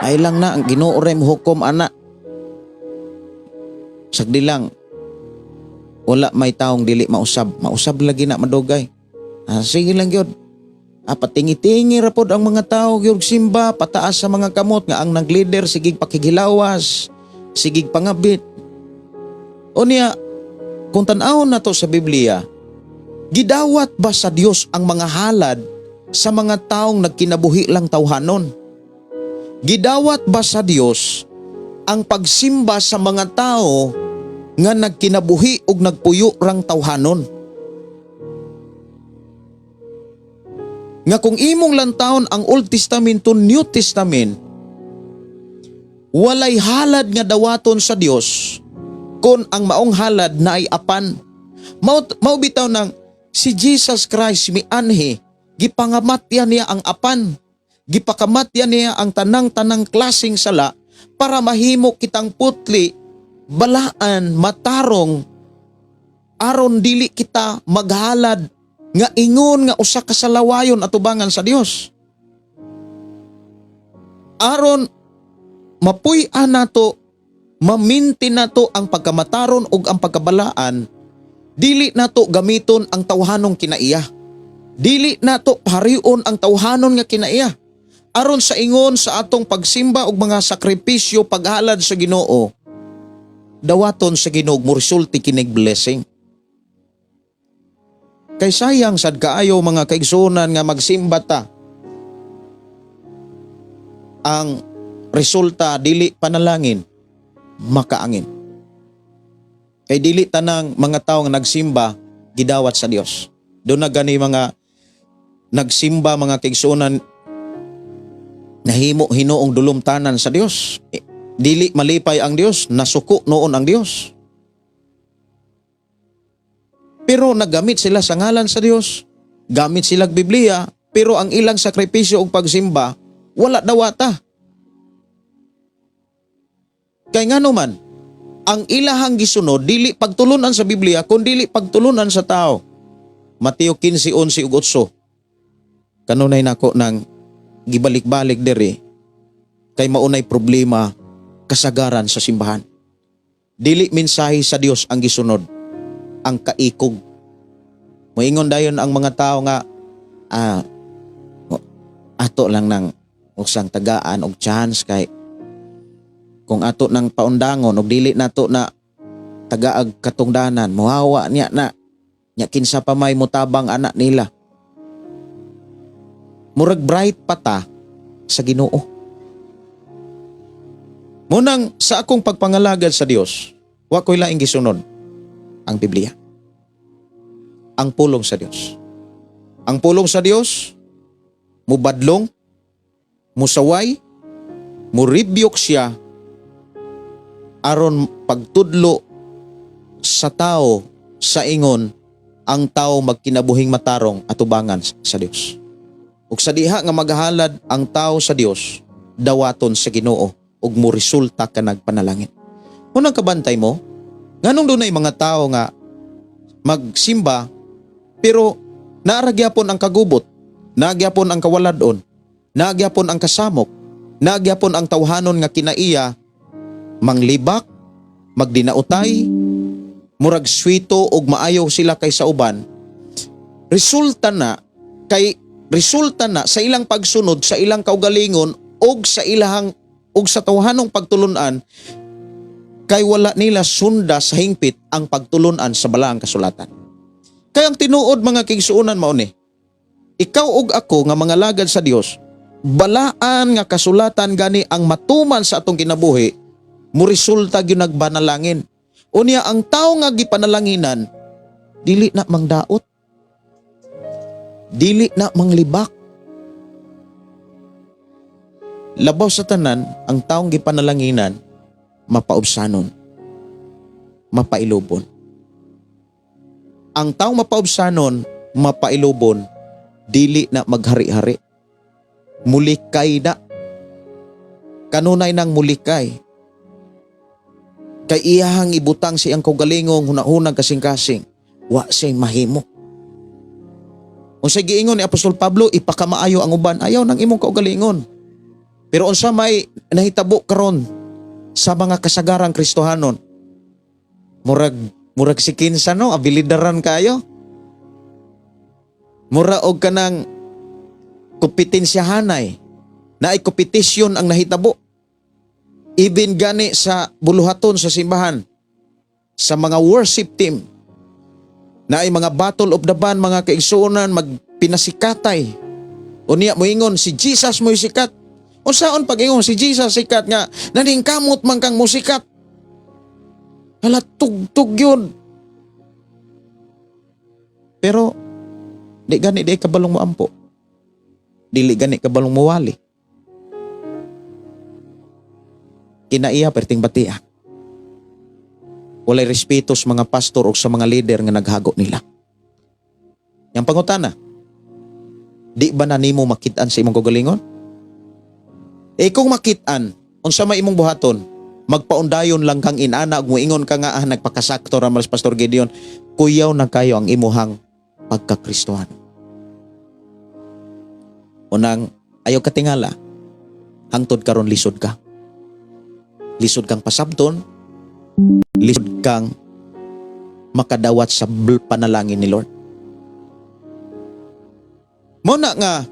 Ay lang na, ang Ginoo ray hukom ana. Sagdi lang. Wala may taong dili mausab. Mausab lagi na madugay. Ah, sige lang gyud. Ah, patingi-tingi ra pod ang mga tao gyud simba, pataas sa mga kamot nga ang nag-leader sigig pakigilawas, sigig pangabit. Unya, kung tan-awon nato sa Biblia, gidawat ba sa Dios ang mga halad sa mga taong nagkinabuhi lang tawhanon? Gidawat ba sa Dios ang pagsimba sa mga tao nga nagkinabuhi ug nagpuyo rang tawhanon? Nga kung imong lantawon ang Old Testament to New Testament, walay halad nga dawaton sa Dios kung ang maong halad na ay apan. Mao bitaw nang si Jesus Christ mianhi, gipangamatyan niya ang apan. Gipakamatyan niya ang tanang-tanang klaseng sala para mahimo kitang putli, balaan, matarong, aron dili kita maghalad nga ingon nga usa ka salawayon atubangan sa Dios. Aron mapuy-an nato, maminti nato ang pagkamataron ug ang pagkabalaan, dili nato gamiton ang tawhanong kinaiya. Dili nato parion ang tawhanon nga kinaiya. Aron sa ingon sa atong pagsimba ug mga sakripisyo paghalad sa Ginoo, dawaton sa Ginoo moresulti kinig blessing. Kay sayang sad kaayo, mga kaigsuonan, nga magsimba ta, ang resulta dili panalangin, makaangin. Kay dili tanang mga tao nga nagsimba gidawat sa Dios. Doon na gani mga nagsimba, mga kaigsuonan, nahimo hinuong dulumtanan sa Dios. Dili malipay ang Dios, nasuko noon ang Dios. Pero naggamit sila sa ngalan sa Dios, gamit sila Biblia, pero ang ilang sakripisyo ug pagsimba wala dawata. Kay ngano man, ang ilahang gisunod dili pagtulunan sa Biblia kun dili pagtulunan sa tao. Mateo 15:11 ug 8. Kanunay nako nang gibalik-balik diri. Kay maunay problema kasagaran sa simbahan. Dili mensahe sa Dios ang gisunod, ang kaikog. Moingon dayon ang mga tao nga ato lang nang usang tagaan og chance kay kung ato nang paundangon og dili nato na tagaag katungdanan, mohawa niya na nya kinsa pa may mutabang anak nila. Murag bright pa ta sa Ginoo. Munang sa akong pagpangalagad sa Dios, wa ko'y laing gisunod ang Biblia. Ang pulong sa Dios. Ang pulong sa Dios mubadlong, musaway, muribyok siya aron pagtudlo sa tao sa ingon ang tao magkinabuhing matarong atubangan sa Dios. Ug sa diha nga maghalad ang tao sa Dios, dawaton sa Ginoo ug moresulta ka nagpanalangin. Unang kabantay mo, nganong dunay mga tao nga magsimba pero naa ra gyapon ang kagubot, naa gyapon ang kawaladon, naa gyapon ang kasamok, naa gyapon ang tawhanon nga kinaiya manglibak, magdinautay, murag swito og maayo sila kaysa uban. Resulta na sa ilang pagsunod sa ilang kaugalingon og sa ilahang og sa tawhanong pagtulunan kay wala nila sunda sa hingpit ang pagtulunan sa balaang kasulatan. Kay ang tinuod, mga kaigsuonan, mao ni. Ikaw ug ako nga mga lagad sa Dios, balaan nga kasulatan gani ang matuman sa atong kinabuhi, mo resulta gyud nagbanalangin. Unya ang tao nga gipanalanginan dili na mangdaot. Dili na manglibak. Labaw sa tanan, ang taong gipanalanginan mapaubsanon, mapailubon. Ang taong mapaubsanon, mapailubon, dili na maghari-hari. Mulikay na. Kanunay nang mulikay. Kay iyahang ibutang siyang kaugalingong hunahunang kasing-kasing, wa siyang mahimo. Unsay giingon ni Apostol Pablo, ipakamaayo ang uban, ayaw ng imong kaugalingon. Pero unsa may nahitabo karon sa mga kasagarang Kristohanon? Murag si kinsa, no, abilidaran kayo. Mura og kanang kompetensyahanay, naay kompetisyon ang nahitabo. Even gani sa buluhaton sa simbahan, sa mga worship team, naay mga battle of the band, mga kaigsuonan, magpinasikatay. Unya moingon si Jesus mo'y sikat. Unsaon pag-ingon si Jesus sikat nga naningkamot man kang musikat? Hala, tugtog yun. Pero di gani di kabalong mo ampo. Dili gani kabalong muwali. Kinaiya perting batia. Walay respeto sa mga pastor o sa mga leader nga naghago nila. Yang pangutana, di ba na nimo makitaan sa imong kaugalingon? Eh kung makitaan, unsa may imong buhaton? Magpaundayon lang kang inana ug moingon ka nga, "Ah, nagpakasakto ra man si Pastor Gideon." Kuyaw na kayo ang imuhang pagkakristohan. Unang ayaw katingala, hangtod karon lisod ka. Lisod kang pasabton, lisod kang makadawat sa panalangin ni Lord. Mao na nga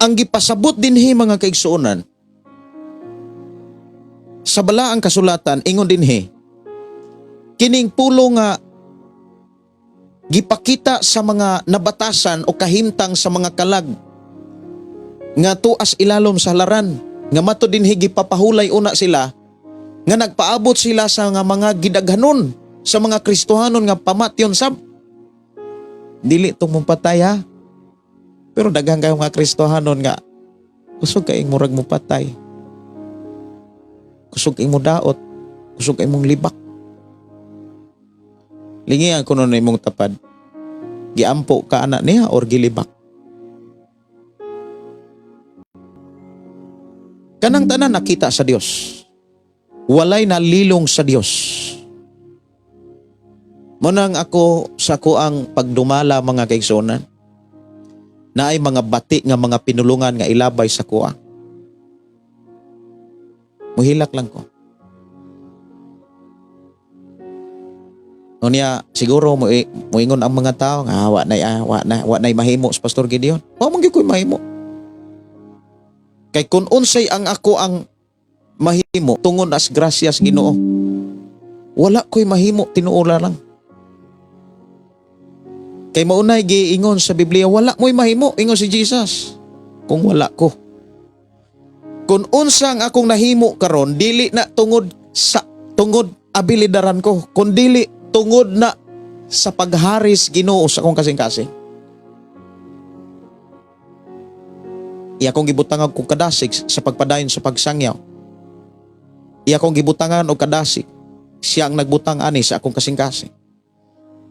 ang gipasabot dinhi, mga kaigsuonan, sa balaang kasulatan, ingon dinhi kining pulo nga gipakita sa mga nabatasan o kahimtang sa mga kalag nga tuas ilalom sa halaran, nga mato dinhi gipapahulay una sila nga nagpaabot sila sa nga mga gidaghanon sa mga Kristohanon nga pamatyon sab, dili tong mong patay ha. Pero daghan kayo mga Kristohanon nga kusog kay murag mo patay, kusog kay mo daot, kusog kay mong libak. Lingian kuno na imong tapad, giampo ka ana niya or gilibak? Kanang tanan nakita sa Dios, walay nalilong sa Dios. Munang ako sa kuang pagdumala, mga kaigsuonan. Naay mga bati nga mga pinulungan nga ilabay sa kuha. Muhilak lang ko. Unya siguro moingon ang mga tao nga wa na mahimo sa Pastor Gideon. Wa man gyud ko'y mahimo. Kay kun unsay ang ako ang mahimo tungod as grasyas Ginoo. Wala ko'y mahimo, tinuola lang. Kay maunay giingon sa Biblia, wala mo'y mahimo, ingon si Jesus. Kung wala ko. Kung unsa ang akong nahimo karon, dili na tungod sa tungod abilidaran ko, kun dili tungod na sa pagharis Ginoo sa akong kasing-kasing. Iya akong gibutangan og kadasig sa pagpadayon sa pagsangyaw. Iya akong gibutangan og kadasig. Siya ang nagbutang ani sa akong kasing-kasing.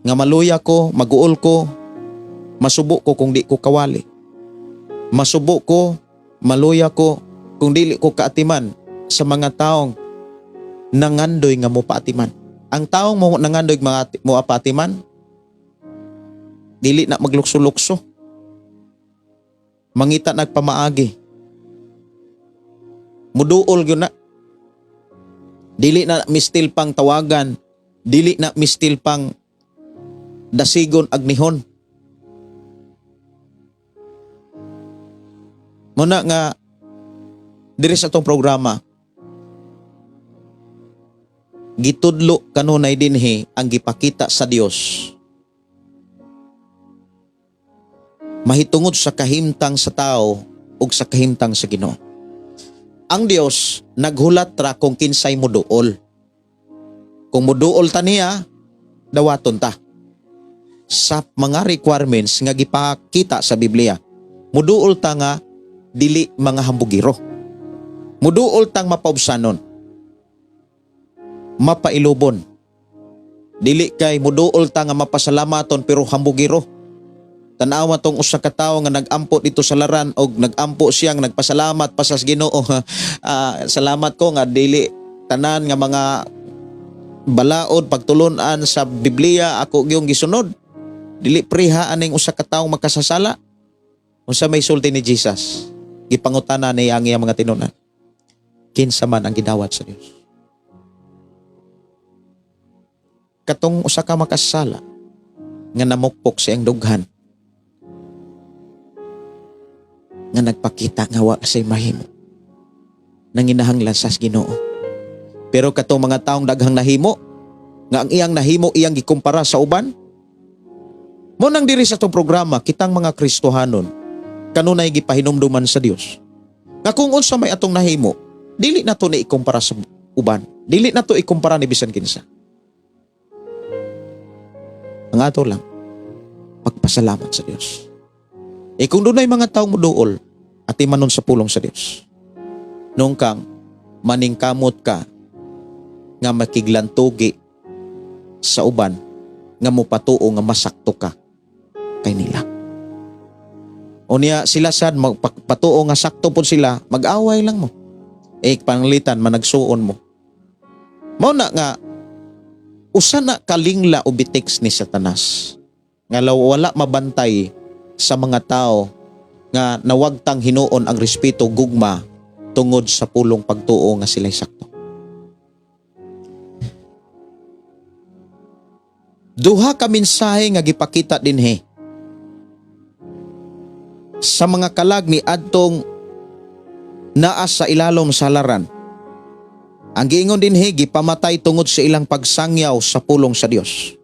Nga maluya ko, maguol ko, masubo ko kung di ko kawali. Masubo ko, maluya ko kung dili ko kaatiman sa mga taong nangandoy nga mo paatiman. Ang taong mo nangandoy mga mo paatiman, dili na maglukso-lukso. Mangita nagpamaagi. Muduol gyud na. Dili na mistil pang tawagan, dili na mistil pang dasigon agnihon. Muna nga diri sa atong programa gitudlo kanunay dinhi ang gipakita sa Dios mahitungod sa kahimtang sa tao ug sa kahimtang sa Ginoo. Ang Dios naghulat ra kung kinsay moduol. Kung moduol ta niya, dawaton ta. Sa mga requirements nga gipakita sa Biblia, muduol ta nga dili mga hambugiro. Muduol tang mapaubsanon. Mapailubon. Dili kay muduol ta nga mapasalamaton pero hambugiro. Tanawa tong usa ka tawo nga nag-ampo dito sa laran og nag-ampo siya nga nagpasalamat pa sa Ginoo. Salamat ko nga dili tanan nga mga balaod pagtulunan sa Biblia ako gyung gisunod. Dili priha aning usa ka tawo makasasala. Unsa may sulti ni Jesus? Gipangutana niya ang iyang mga tinunan. Kinsa man ang gidawat sa Dios? Katong usa ka makasasala nga namukpok sa iyang dughan, nga nagpakita nga wa say mahimo, nanginahanglan sa Ginoo. Pero katong mga taong daghang nahimo, nga ang iyang nahimo iyang gikumpara sa uban, mo nang diri sa itong programa kitang mga Kristohanon kanunay gipahinumduman sa Dios nga kung unsa may atong nahimo, dili na to ni ikumpara sa uban, dili na to ikumpara ni bisan kinsa. Ang ato lang, pagpasalamat sa Dios. Kung dunay mga taong muduol, atimanon sa pulong sa Dios. Nung kang maningkamot ka nga makiglantugi sa uban, nga mopatuo nga masakto ka kay nila. O niya sila sad magpatuo nga sakto pod sila, mag-away lang mo. Panglitan managsuon mo. Mao na nga usa na kalingla o bitiks ni Satanas nga wala mabantay sa mga tao nga nawagtang hinuon ang respeto gugma tungod sa pulong pagtuo nga sila'y sakto. Duha ka mensahe nga gipakita dinhi sa mga kalag ni adtong naa sa ilalom sa laran. Ang giingon dinhi gipamatay tungod sa ilang pagsangyaw sa pulong sa Dios.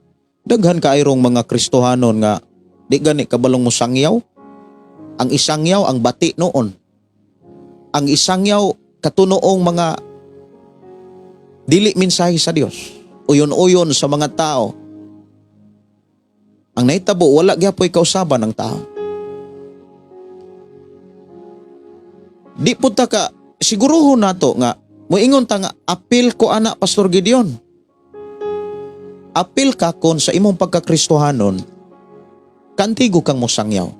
Daghan kayrong mga Kristohanon nga di gani kabalong mosangyaw. Ang isangyaw ang bati noon. Ang isangyaw katunoong mga dili mensahe sa Dios. Uyon-uyon sa mga tao. Ang nahitabo wala gyapoy kausaban ng tao. Di pud ta ka siguruhon nato nga moingon ta nga apil ko ana Pastor Gideon. Apil ka kon sa imong pagkakristohanon kantigo kang mosangyaw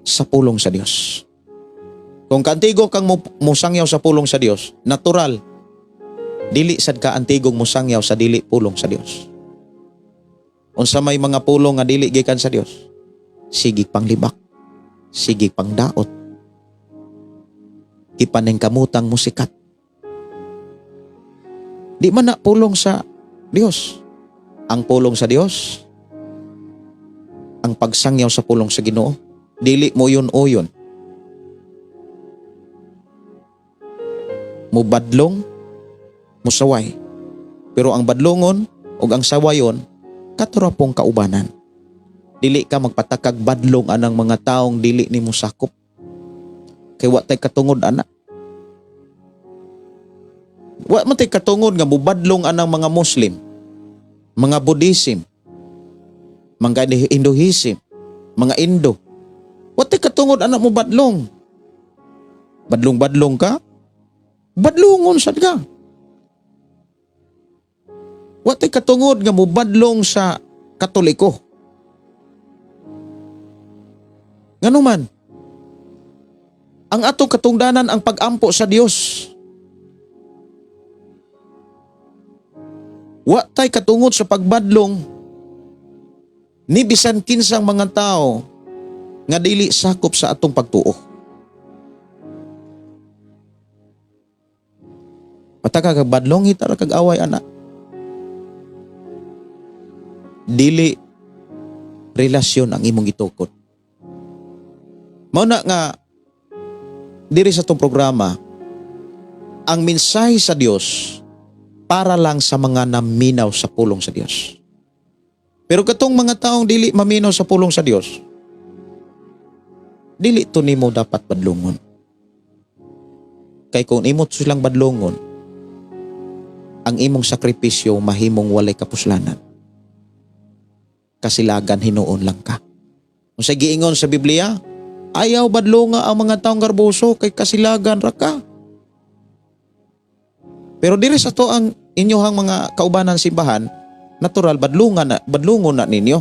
sa pulong sa Dios. Kung kantigo kang mosangyaw sa pulong sa Dios, natural dili sad ka antigong mosangyaw sa dili pulong sa Dios. Unsa may mga pulong nga dili gikan sa Dios, Sige pang libak, sige pang daot. Gipaning kamutang mo sikat. Di man na pulong sa Dios. Ang pulong sa Dios, ang pagsangyaw sa pulong sa Ginoo, dili mo yun o yun. Mubadlong, musaway. Pero ang badlongon ug ang sawayon, katura pong kaubanan. Dili ka magpatakag badlong anang mga taong dili nimo sakop. Kay wa tay katungod ana. Wa man tay katungod nga mubadlong anang mga Muslim, mga Buddhism, mga Hinduism, mga Indo. Wa tay katungod ana mo badlong. Badlong-badlong ka? Badlongon sad ka. Wa tay katungod nga mubadlong sa Katoliko. Ngano man, ang atong katungdanan ang pagampo sa Dios. Wa tay katungod sa pagbadlong ni bisan kinsang mga tao nga dili sakop sa atong pagtuo. Pataka kag badlong, hita ra kag away ana. Dili relasyon ang imong gitukod. Mao na nga diri sa atong programa, ang mensahe sa Dios para lang sa mga naminaw sa pulong sa Dios. Pero katong mga taong dili maminaw sa pulong sa Dios, dili to nimo dapat badlongon. Kay kung imo silang badlongon, ang imong sakripisyo mahimong walay kapuslanan. Kasilagan hinuon lang ka. Kung sa giingon sa Biblia, ayaw badlonga ang mga taong garboso kay kasilagan ra ka. Pero diri sa to ang inyohang mga kaubanan simbahan, natural badlungon na ninyo.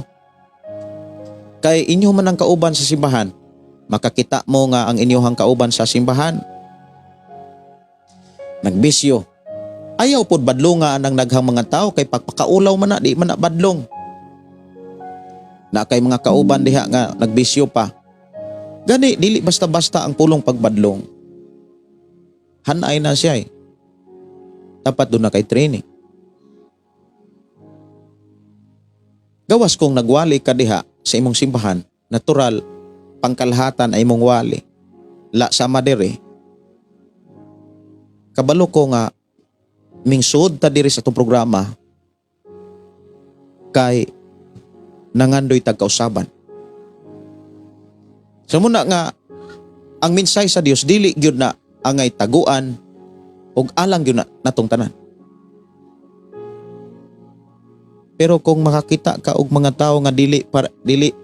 Kay inyo man ang kauban sa simbahan, makakita mo nga ang inyohang kauban sa simbahan nagbisyo. Ayaw pod badlunga ang naghang mga tao kay pagpakaulaw man na, di man na badlong. Na kay mga kauban diha nga nagbisyo pa. Gani dili basta-basta ang pulong pagbadlong. Hanay na siya eh. Dapat doon na kay training. Gawas kung nagwali ka diha sa imong simbahan, natural, pangkalahatan ay imong wali. La sama diri. Kabalo ko nga mingsud ta diri sa itong programa kay nangandoy tagkausaban. So muna nga ang minsay sa Dios dili gyud na angay taguan ug alang gyud na natong tanan. Pero kung makakita ka og mga tawo nga dili dili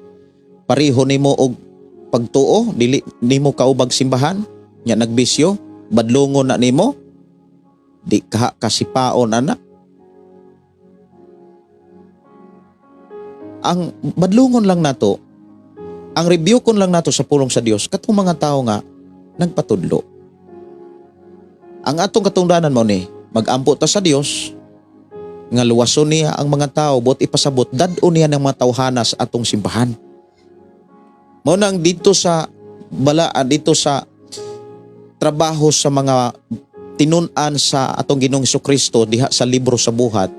pareho nimo og pagtuo, dili nimo kaubag simbahan, nya nagbisyo, badlongon na nimo, di ka kasipaon ana. Ang badlongon lang nato, ang review kon lang nato sa pulong sa Dios katong mga tawo nga nagpatudlo. Ang atong katungdanan mo ni magampo ta sa Dios nga luwason niya ang mga tao, bot ipasabot dad-on niya ng mga tawhana sa atong simbahan. Mao nang dito sa balaan, dito sa trabaho sa mga tinun-an sa atong Ginoong Hesukristo diha sa libro sa buhat,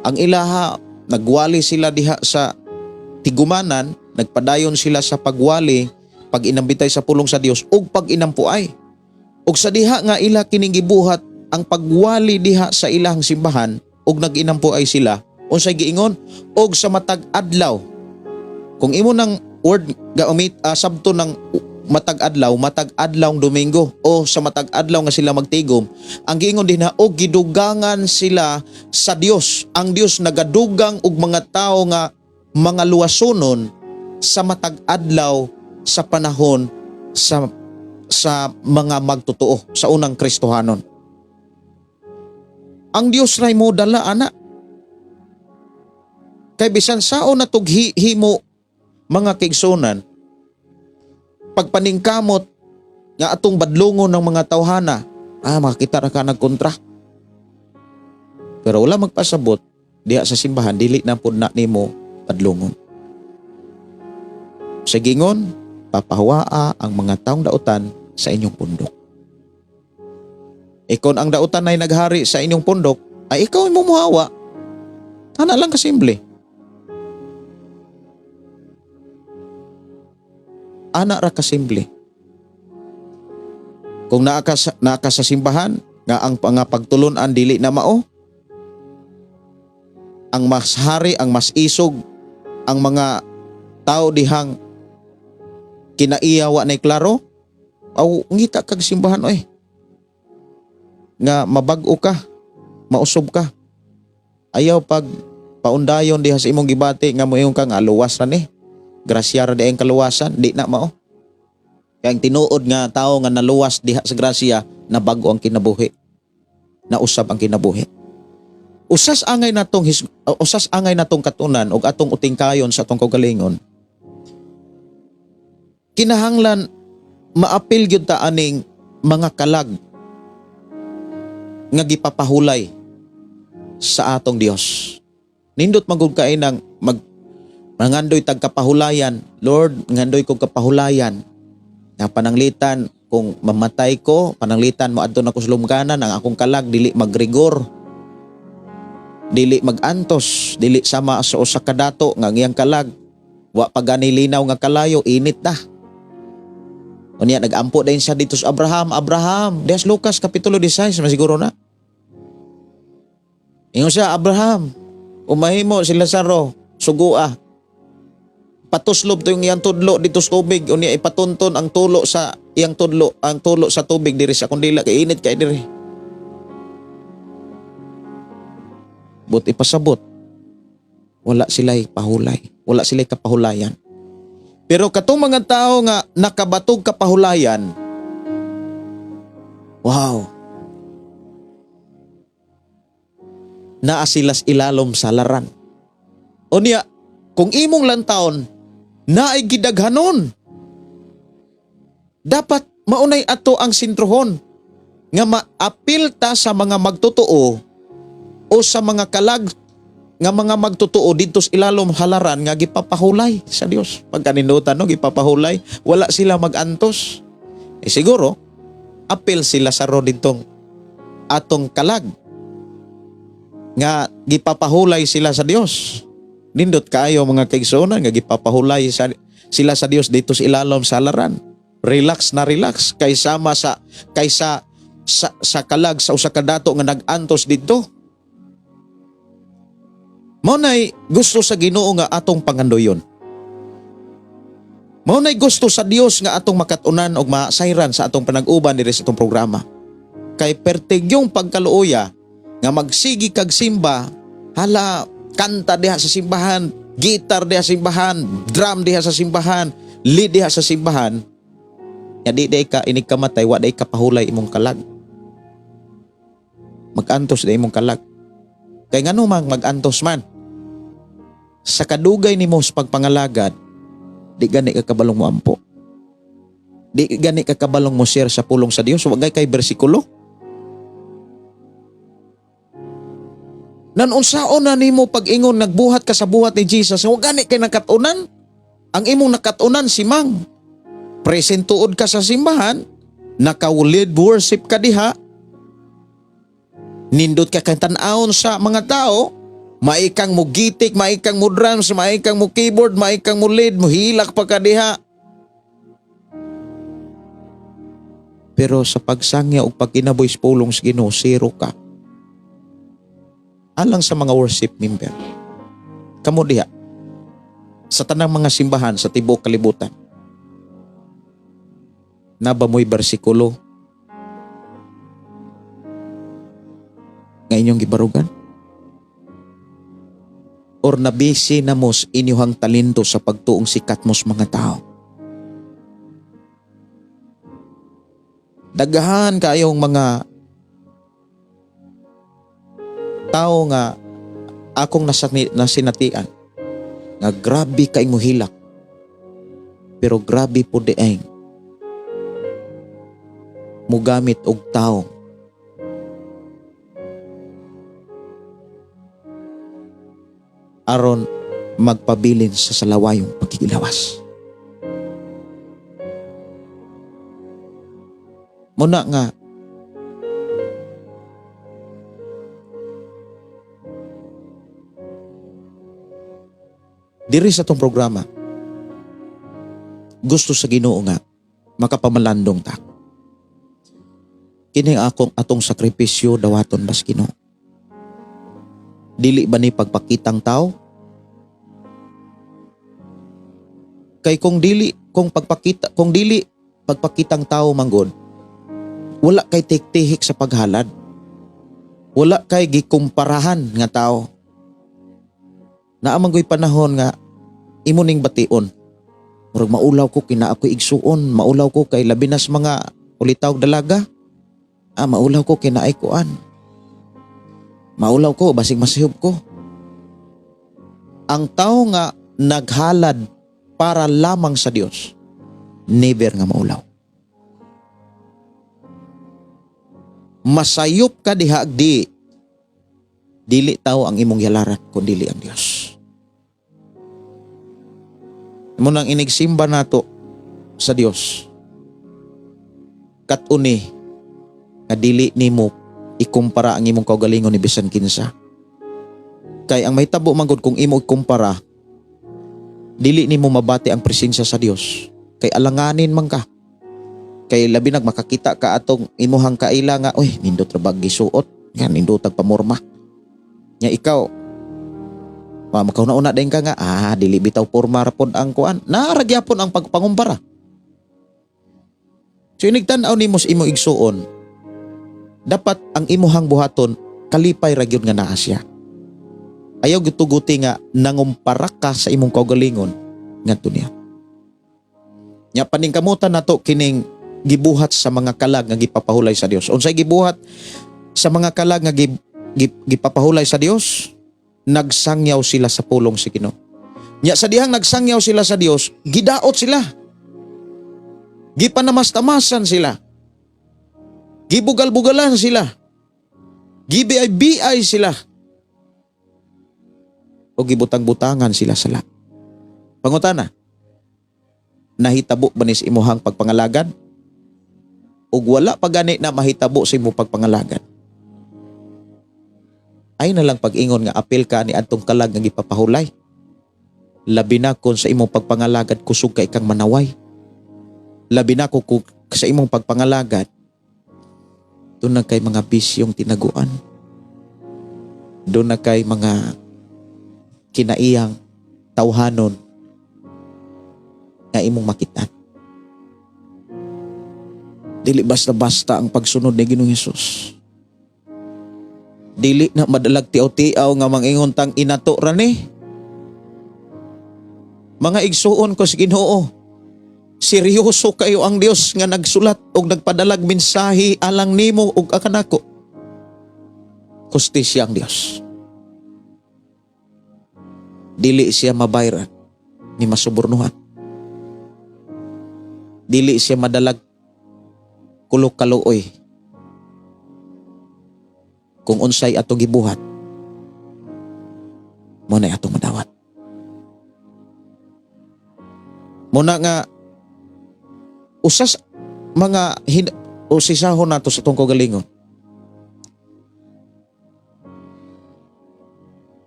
ang ilaha nagwali sila diha sa tigumanan, nagpadayon sila sa pagwali, pag inambitay sa pulong sa Dios ug pag inampuay. Ug sa diha nga ila kining gibuhat ang pagwali diha sa ilang simbahan ug naginampuay sila, unsay giingon og sa matag adlaw. Kung imo nang word gaumit sabto ng matag adlaw, matag adlaw Domingo o sa matag adlaw nga sila magtigom, ang giingon din na og gidugangan sila sa Dios. Ang Dios nagadugang og mga tawo nga mga luwasonon sa matag adlaw sa panahon sa mga magtotoo sa unang Kristohanon. Ang Dios ray mo dala ana. Kay bisan sao na himo mga kaigsunan, pagpaningkamot nga atong badlongon ng mga tawhana, makakita ra ka nagkontra. Pero wala magpasabot diha sa simbahan, dili na pud na nimo badlongon. Sa gingon, papahawaa ang mga taong dautan sa inyong pundok. Ikon ang dautan ay naghari sa inyong pundok, ay ikaw ay mumuhawa. Ana lang kasimple. Ana ra kasimple. Kung naa ka sa simbahan, nga ang nga pagtulunan dili na mao, ang mas hari, ang mas isog, ang mga tao dihang kinaiya wa nay klaro, aw ngita kag simbahan oy. Nga mabag-o ka, mausog ka. Ayaw pag paundayon diha sa imong gibati nga moingon ka nga luwas ra ni. Grasya ra di ang kaluwasan, di na mao. Kaya ang tinuod nga tao nga naluwas diha sa grasya, nabag-o ang kinabuhi. Nausab ang kinabuhi. Usas angay natong katunan og atong utingkayon sa atong kaugalingon. Kinahanglan maapil gyud ta aning mga kalag nga gipapahulay sa atong Dios. Nindot magud kay nang mag mangandoy tag kapahulayan. Lord, ngandoy kog kapahulayan. Nga pananglitan kung mamatay ko, pananglitan mo adto nako sa lungganan, ang akong kalag dili magrigor, dili magantos, dili sama sa usa ka dato nga ang iyang kalag wa pa gani linaw nga kalayo, init na. Unya nagampo dayon siya dito sa Abraham, Abraham, Des Lucas kapitulo 16 masiguro na. Ingon siya, Abraham, umahimo si Lazaro, sugua. Patuslob to yung iyang tudlo dito sa tubig, unya ipatunton ang tulo sa iyang tudlo, ang tulo sa tubig diri sa kundila kay init kay diri. But ipasabot, wala sila'y pahulay, wala sila'y kapahulayan. Pero katong mga tao nga nakabatog kapahulayan, wow, naa sila sa ilalom sa laran. Unya, kung imong lantaon, naay gidaghanon. Dapat maunay ato ang sintrohon nga maapil ta sa mga magtotoo o sa mga kalag nga mga magtotoo didto sa ilalom halaran nga gipapahulay sa Dios. Pagkanindutan, no, gipapahulay, wala sila magantos. Siguro apil sila sa ro didtong atong kalag nga gipapahulay sila sa Dios. Nindot kaayo mga kaigsuonan nga gipapahulay sila sa Dios dito sa ilalom sa halaran. Relax na relax kay sama sa kaysa sa kalag sa usa ka dato nga nag-antos didto. Mao nay gusto sa Ginoo nga atong pangandoyon. Mao nay gusto sa Dios nga atong makat-unan og masayran sa atong panag-uban diri sa atong programa. Kay pertigyong pagkaluoya nga magsigi kag simba, hala kanta diha sa simbahan, gitar diha sa simbahan, drum diha sa simbahan, lead diha sa simbahan, nga di day ka inig kamatay, wa day ka pahulay imong kalag. Mag-antos day imong kalag. Kay ngano mang mag-antos man? Sa kadugay nimo sa pagpangalagad, di gani ka kabalong mo ampo. Di gani ka kabalong mo share sa pulong sa Dios. Wa gay kay bersikulo. Nanunsaon na nimo pag-ingon nagbuhat ka sa buhat ni Jesus, wa gani kay nakatunan. Ang imong nakatunan si Mang. Present tuod ka sa simbahan, naka-lead worship ka diha, nindot ka kang tan-awon sa mga tao, maikang mo gitik, maikang mo drums, maikang mo keyboard, maikang mo lead, mohilak pa ka diha. Pero sa pagsangya o pagkinabuhi sa pulong sa Ginoo, zero ka. Alang sa mga worship member, kamo diha, sa tanang mga simbahan sa tibuok kalibutan, naba mo'y bersikulo nga inyong gibarugan? Or nabisi na mo sa inyong talento sa pagtuong sikat mo sa mga tao? Daghan kayong mga tao nga akong nasinatian nga grabe kay mo hilak, pero grabe po di ay mugamit og tao aron magpabilin sa salawayong pagkikilawas. Muna nga diri sa atong programa, gusto sa Ginoo nga makapamalandong ta. Kini akong atong sakripisyo dawaton bas Ginoo. Dili ba ni pagpakitang tao? Kay kung dili kung pagpakita kung dili pagpakitang tao manggod, wala kay tiktihik sa paghalad. Wala kay gikumparahan nga tao. Naa man go'y panahon nga imo ning bation. Murag maulaw ko kina ako igsuon, maulaw ko kay labi nas mga ulitaw dalaga. Ah, maulaw ko kina ay kuan. Maulaw ko basig masihub ko. Ang tao nga naghalad para lamang sa Dios, never nga maulaw. Masayop ka diha di dili tao ang imong yalaran kun dili ang Dios. Mo nang inigsimba nato sa Dios. Katuni nga dili nimo ikumpara ang imong kaugalingon ni bisan kinsa. Kay ang mahitabo man gud kung imo ikumpara, dili nimo mabati ang presensya sa Dios. Kay alanganin man ka. Kay labi nag makakita ka atong imuhang kaila nga, uy, nindot ra bag gisuot, nga nindot ag pamorma. Nya ikaw, makauna-una din ka nga, dili bitaw porma ra pod ang kuan. Naa ra gyapon ang pagpangumpara. So inigtan-aw nimo sa imo igsuon, dapat ang imuhang buhaton kalipay ra gyud nga naa siya. Ayaw gituguti nga nangumpara ka sa imong kaugalingon ngadto niya. Nya paningkamutan nato kining gibuhat sa mga kalag nga gipapahulay sa Dios. Unsay gibuhat sa mga kalag nga gipapahulay sa Dios? Nagsangyaw sila sa pulong si Ginoo. Nya sa dihang nagsangyaw sila sa Dios, gidaot sila. Gipanamastamasan sila. Gibugal-bugalan sila. Gibi-bi sila. O gibutang-butangan sila sala. Pangutana, nahitabo ba ni sa imuhang pagpangalagad? O wala pa gani na mahitabo sa imong pagpangalagad? Ay na lang pag-ingon nga apil ka ni adtong kalag nga gipapahulay. Labi na kung sa imong pagpangalagad kusog ka ikang manaway. Labi na kung sa imong pagpangalagad doon na kay mga bisyong tinaguan. Doon na kay mga kinaiyang tawhanon nga imong makitan. Dili basta-basta ang pagsunod ni Ginoong Hesus. Dili na madalag tiaw-tiaw nga mangingon tang inato ra ni. Mga igsuon ko sa Ginoo, seryoso kayo ang Dios nga nagsulat og nagpadalag mensahe alang nimo ug akanako. Hustisya ang Dios. Dili siya mabayran ni masubornuhan. Dili siya madalag kulok kaluoy kung unsay atong gibuhat, mo na atong madawat. Muna nga usas mga usisahon nato sa atong kaugalingon.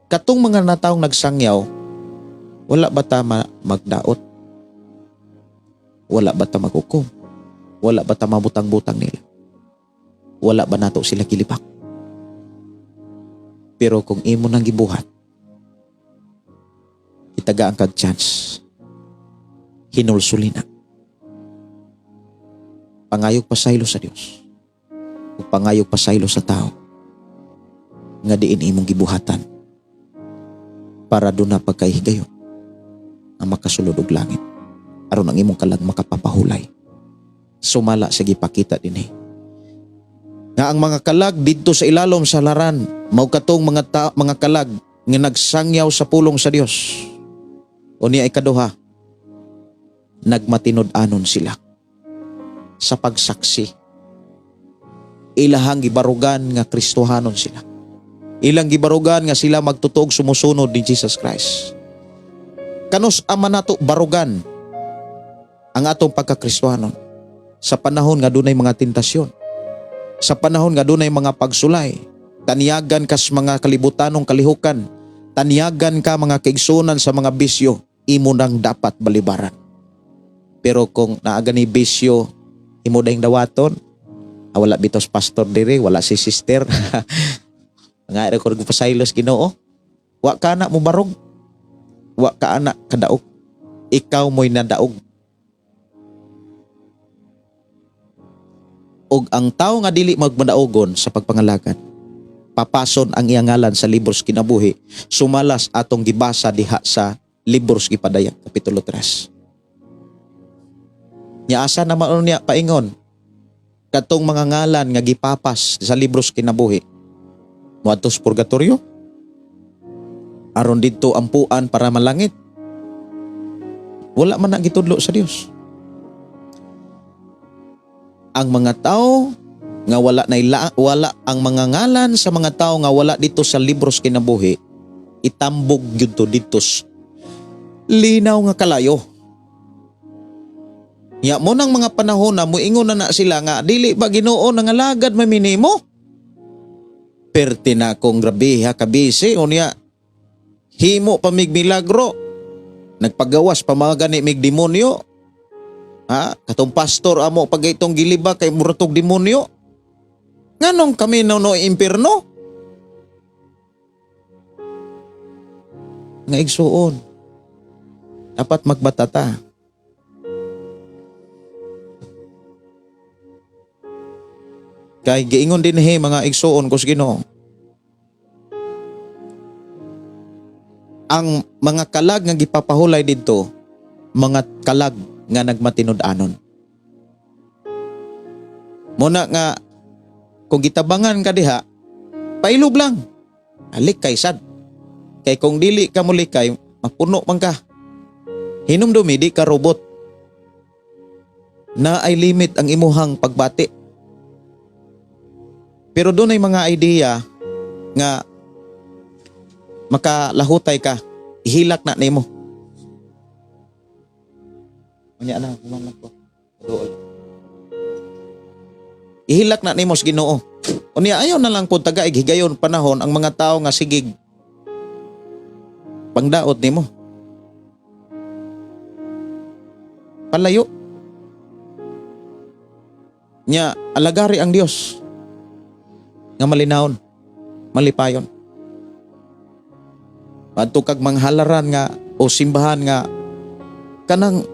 Katong mga natawong nagsangyaw, wala ba ta magdaot? Wala ba ta maghukom? Wala ba ta mabutang-butang nila? Wala ba nato sila gilipak? Pero kung imo nang gibuhat, itagaan kag chance. Hinulsuli na. Pangayog pasaylo sa Dios. Ug pangayog pasaylo sa tao nga diin imong gibuhatan para doon na pagkahigayon ang makasulod og langit aron ang imong kalag makapapahulay. Sumala sa gipakita dinhi nga ang mga kalag didto sa ilalom sa laran mao katong mga kalag nga nagsangyaw sa pulong sa Dios. Unya ikaduha, nagmatinud-anon sila sa pagsaksi. Ilahang gibarugan nga Kristohanon sila. Ilang gibarugan nga sila magtutuog sumusunod ni Jesus Christ. Kanus ama nato barugan ang atong pagkakristohanon. Sa panahon nga dunay mga tentasyon. Sa panahon nga dunay mga pagsulay, taniyagan kas mga kalibutanong kalihukan, taniyagan ka mga kaigsunan sa mga bisyo, imo nang dapat balibaran. Pero kung naa gani bisyo, imo dahing dawaton, ah, wala bitos pastor dire, wala si sister. Nga record ko pasaylos Ginoo. Wa ka na mo barog. Wa ka ana kadaog. Ikaw mo'y nadaog. Og ang tao nga dili magmadaogon sa pagpangalagad, papason ang iyang ngalan sa libros kinabuhi, sumalas atong gibasa diha sa libros gipadayag, Kapitulo 3. Nya asa na man niya paingon katong mga ngalan nga gipapas sa libros kinabuhi, moadto sa purgatorio aron didto ampuan para malangit? Wala man na gitudlo sa Dios. Ang mga tao nga wala na wala ang mga ngalan sa mga tao nga wala dito sa libros kinabuhi, itambog gyud to didto linaw nga kalayo. Nya mo nang mga panahon na muingon na na sila nga, "Dili ba, Ginoo, nangalagad man mi nimo? Perti na akong grabe ha kabisi, unya himo pa mig milagro. Nagpagawas pa mga gani mig demonyo. Ha, katong pastor amo pag itong giliba kay muratog demonyo. Nganong kami no no impierno?" Nga igsuon, dapat magbatata. Kay giingon din he, mga igsuon ko sa Ginoo, ang mga kalag nga gipapahulay didto, mga kalag nga nagmatinud-anon. Muna nga kung gitabangan ka diha, pailob lang. Alikay sad. Kay kung dili ka mulikay, mapuno man ka. Hinumdumi, di ka robot. Na ay limit ang imuhang pagbati. Pero doon ay mga idea nga makalahutay ka, ihilak na nimo. Unya na, human lang ko. Dool. Ihilak na nimo sa Ginoo. Unya ayaw na lang po tagaig higayon panahon ang mga tao nga sigig pangdaot nimo. Palayo. Nya alagari ang Dios nga malinawon, malipayon. Adto kag manghalaran nga o simbahan nga kanang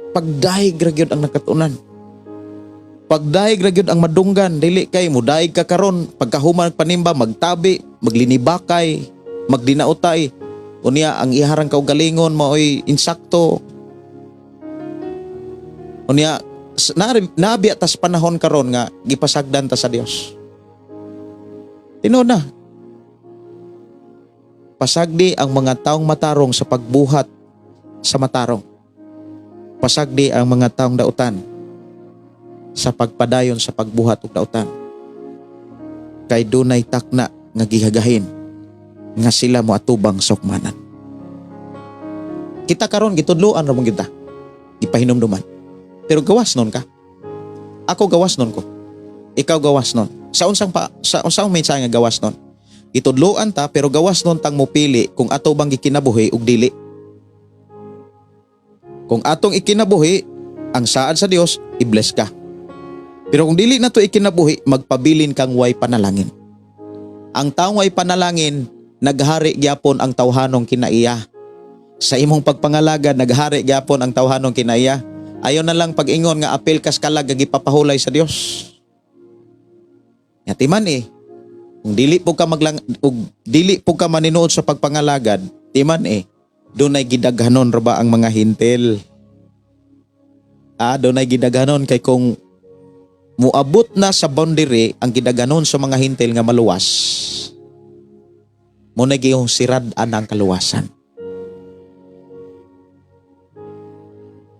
pagdahig ra gyud ang nakatunan. Pagdahig ra gyud ang madunggan, dili kay mudaig ka karon pagkahuman panimba magtabi, maglinibakay, magdinautay. Unya ang iharang kaugalingon maoy insakto. Unya nabiya tas panahon karon nga gipasagdan ta sa Dios. Tinuod na. Pasagdi ang mga taong matarong sa pagbuhat sa matarong. Pasagdi ang mga taong dautan sa pagpadayon sa pagbuhat og dautan. Kay dunay takna nga gihagahin nga sila moatubang sa hukmanan. Kita karon gitudloan ra man kita. Gipahinumduman. Pero gawas nun ka. Ako, gawas nun ko. Ikaw, gawas nun. Sa unsang mensahe nga gawas nun? Gitudloan ta pero gawas nun tang mopili kung ato bang gikinabuhi ug dili. Kung atong ikinabuhi ang saad sa Dios, i-bless ka. Pero kung dili na to ikinabuhi, magpabilin kang way panalangin. Ang taong way panalangin, naghari gyapon ang tawhanong kinaiya. Sa imong pagpangalagad, naghari gyapon ang tawhanong kinaiya. Ayo na lang pag-ingon nga apil kas kalag nga gipapahulay sa Dios. Nga timan eh, kung dili po ka maglang ug dili po ka maninuod sa pagpangalagad, timan eh, dunay gidaghanon ra ba ang mga hintel? Ah, dunay gidaghanon kay kung muabot na sa boundary ang gidaghanon sa mga hintel nga maluwas, mo na gihong sirad-an ang kaluwasan.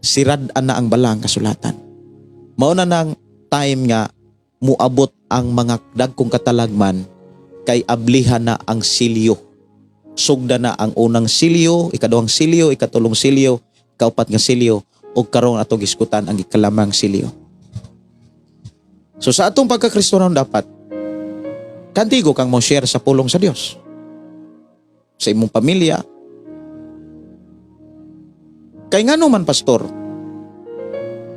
Sirad-an na ang balang kasulatan. Mao na nang time nga muabot ang mga dagkong katalagman kay ablihan na ang silyo. Sugda na ang unang silyo, ikaduhang silyo, ikatulong silyo, ikaupat nga silyo, ug karon atong giskutan ang ikalamang silyo. So sa atong pagkakristohanon dapat kantigo kang mo share sa pulong sa Dios. Sa imong pamilya. Kay ngano man, pastor,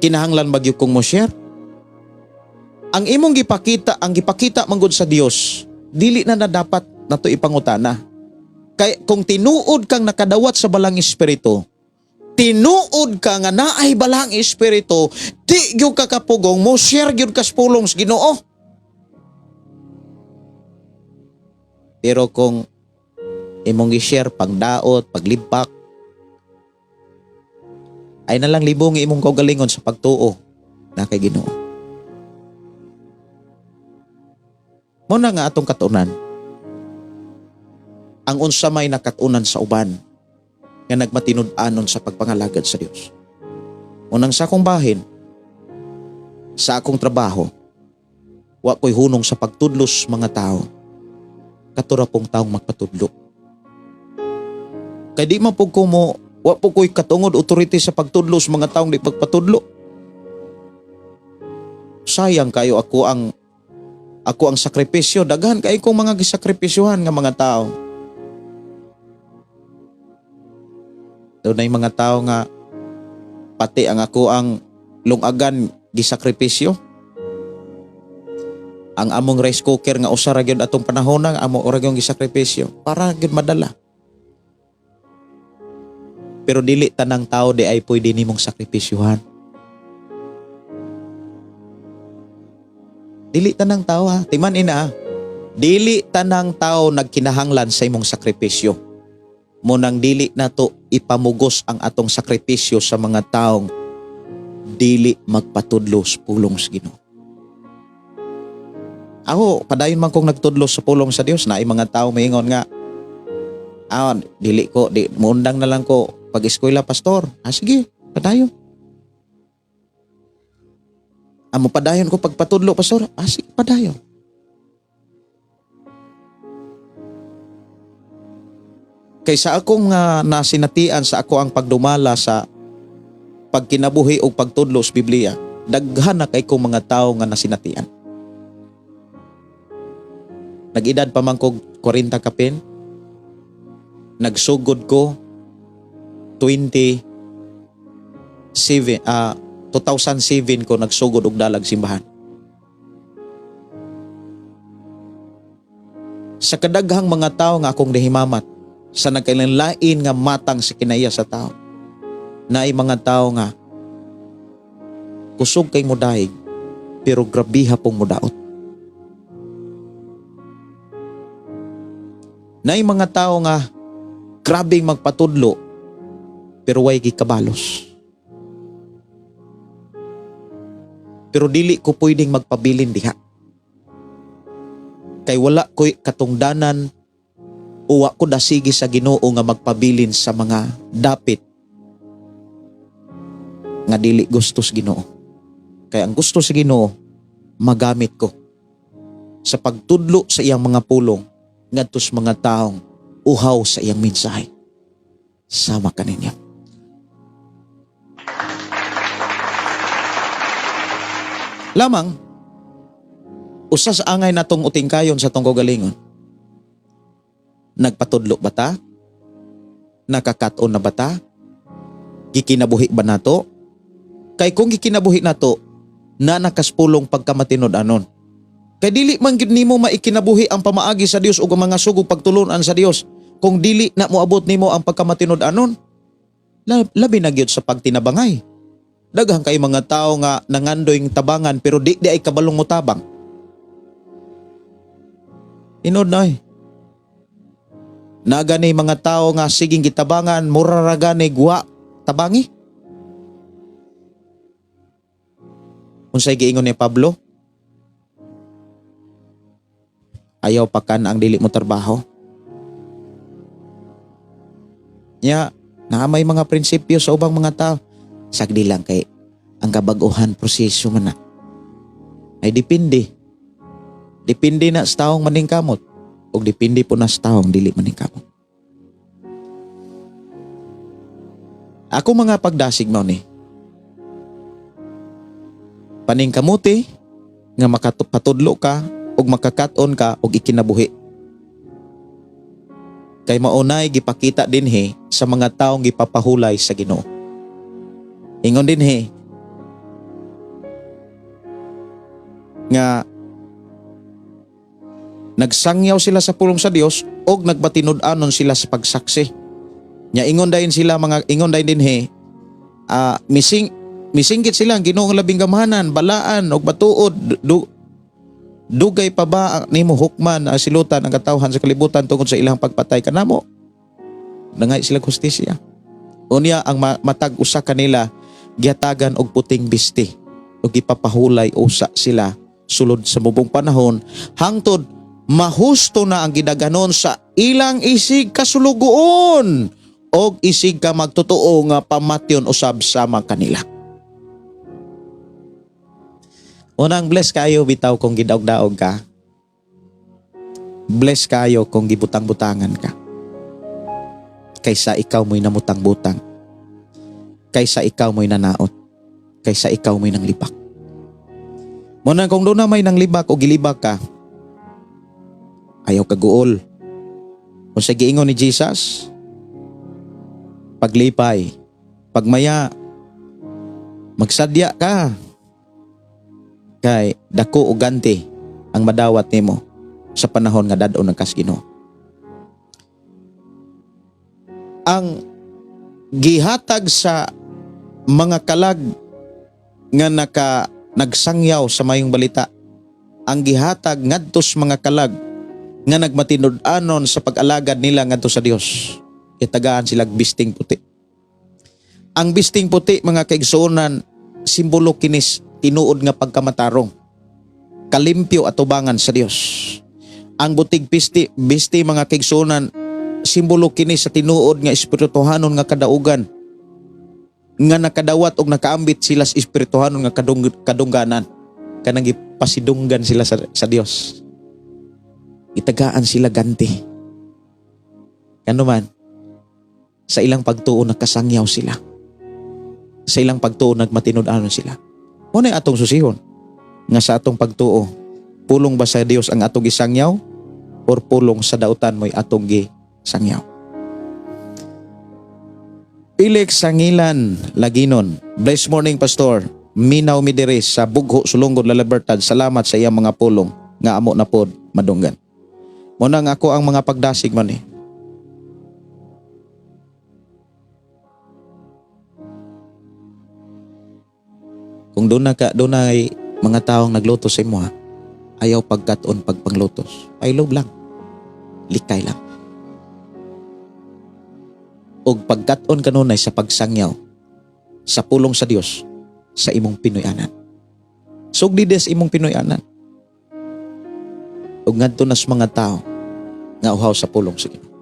kinahanglan magyud kong mo share? Ang imong gipakita, ang gipakita manggod sa Dios, dili na na dapat nato ipangutana. Kay kung tinuod kang nakadawat sa balang espiritu, tinuod ka nga naay balang espiritu, di gyud ka kapugong mo share gyud ka sa pulong sa Ginoo. Pero kung imong gi-share pangdaot, paglipak, ay nalang libong imong kaugalingon sa pagtuo na kay Ginoo. Mo na nga atong katunan. Ang unsa may nakatunan sa uban nga nagmatinud-anon sa pagpangalagad sa Dios. Unang sa akong bahin, sa akong trabaho, wa ko'y hunong sa pagtudlos mga tao. Katura pong taong magpatudlo. Kay di man pud ko mo, wa po ko'y katungod authority sa pagtudlos mga taong di pagpatudlo. Sayang kayo ako ang sakripisyo. Daghan kay kong mga gisakripisyuhan nga mga tao. Dunay mga tao nga pati ang ako ang lungagan gisakripisyo. Ang among rice cooker nga usa ra gyud atong panahon ang amo ora gyud gisakripisyo para gyud madala. Pero dili tanang tao di ay pwede nimong sakripisyuhan. Dili tanang tao ha, timan ina ha. Dili tanang tao nagkinahanglan sa imong sakripisyo. Munang dili nato ipamugos ang atong sakripisyo sa mga taong dili magpatudlo sa pulong sa Ginoo. Ako, padayon man kong nagtudlo sa pulong sa Dios, naay mga tao maingon nga, dili ko, di, muundang na lang ko pag-eskwela, pastor. Ah, sige, padayon. Amo padayon ko pagpatudlo, pastor. Ah, sige, padayon. Kaysa akong nasinatian sa ako ang pagdumala sa pagkinabuhi o pagtudlo sa Biblia, daghan na kay kong mga tao nga nasinatian. Nag-edad pa man kog 40 kapin. Nagsugod ko 2007 ko nagsugod og dalag simbahan. Sa kadaghang mga tao nga akong nahimamat sa nagkailanlain nga matang sa kinaiya sa tao, naay mga tao nga kusog kay mudahig pero grabiha pong mudaot. Naay mga tao nga grabeng magpatudlo pero way gikabalos. Pero dili ko pwedeng magpabilin diha. Kay wala ko'y katungdanan o wa ko dasigi sa Ginoo nga magpabilin sa mga dapit nga dili gusto sa Ginoo. Kay ang gusto sa Ginoo, magamit ko sa pagtudlo sa iyang mga pulong ngadto sa mga taong uhaw sa iyang mensahe. Sama kaninyo. Lamang, usa sa angay natong utingkayon sa tong kaugalingon. Nagpatudlo ba ta? Nakakaton na ba ta? Gikinabuhi ba nato? Kay kung gikinabuhi nato, na nakaspulong pagkamatinud-anon. Kay dili man gyud nimo maikinabuhi ang pamaagi sa Dios ug ang mga sugog pagtulunan sa Dios kung dili na moabot nimo ang pagkamatinud-anon. Labi na gyud sa pagtinabangay. Daghang kay mga tao nga nangandoy tabangan pero di ay kabalong motabang. Inod na. Nagani mga tao nga siging gitabangan, mura ra gani guwa tabangi. Unsay giingon ni Pablo? Ayaw pakan ang dili mo trabaho. Nya, naa may mga prinsipyo sa ubang mga tao. Sagdi lang kay ang kabaguhan proseso man na. Ay depende. Depende na sa taong maningkamot o depende po na sa taong dili maningkamot. Ako mga pagdasig mao ni. Paningkamuti, Nga makapatudlo ka ug makakaton ka og ikinabuhi. Kay maunay gipakita dinhi sa mga taong gipapahulay sa Ginoo. Ingon dinhi nga nagsangyaw sila sa pulong sa Dios og nagmatinud-anon sila sa pagsaksi. Nya ingon dayon sila, mga ingon dayon dinhi, misinggit sila ang Ginoo nga labing gamhanan, balaan og matuod, dugay pa ba ang nimo hukman ang silutan ang katawhan sa kalibutan tungod sa ilang pagpatay kanamo? Nangay sila hustisya. Unya ang matag usa kanila gihatagan og puting bisti ug gipapahulay usa sila sulod sa mubong panahon hangtod mahusto na ang gidaganon sa ilang isig kasulugoon og isig ka magtotoo nga pamatyon usab sama kanila. Unang, bless kayo bitaw kung gidaog-daog ka. Bless kayo kung gibutang-butangan ka. Kaysa ikaw mo'y namutang-butang. Kaysa ikaw mo'y nanaot. Kaysa ikaw mo'y nanglibak. Muna kung doon na may nanglibak o gilibak ka, ayaw kaguol. Kung sa giingon ni Jesus, paglipay, pagmaya, magsadya ka. Kay dako o ganti ang madawat nimo sa panahon nga dad-on ng kas Ginoo. Ang gihatag sa mga kalag nga nagsangyaw sa mayong balita, ang gihatag ngadto sa mga kalag nga nagmatinud-anon sa pag-alagad nila ngadto sa Dios, itagaan sila bisting puti. Ang bisting puti, mga kaigsuonan, simbolo kinis tinuod nga pagkamatarong, kalimpyo atubangan sa Dios. Ang butig bisti, mga kaigsuonan, simbolo kini sa tinuod nga espirituhanon nga kadaugan nga nakadawat og nakaambit sila sa espirituhanon nga kadungganan, kanang gipasidunggan sila sa Dios. Itagaan sila ganti. Kano man, sa ilang pagtuo nakasangyaw sila. Sa ilang pagtuo nagmatinud-anon sila. Mao na atong susihon nga sa atong pagtuo, pulong ba sa Dios ang atong gisangyaw or pulong sa dautan mo'y atong gisangyaw? Felix Sangilan Laginon. Blessed morning, Pastor. Minaw mi diri sa Bugho, Sulungon, La Libertad. Salamat sa iyang mga pulong nga amo na pod madunggan. Muna nga ako ang mga pagdasig man eh. Kung doon na ka, doon ay mga taong nagluto sa imo ha, ayaw pagkat-on pagpanglutos. Pailob lang. Likay lang. Og pagkat-on kanunay sa pagsangyaw sa pulong sa Dios sa imong Pinoy-anan. Sugdi des imong Pinoy-anan. Og ngadto nas mga tao nga uhaw sa pulong sa Ginoo.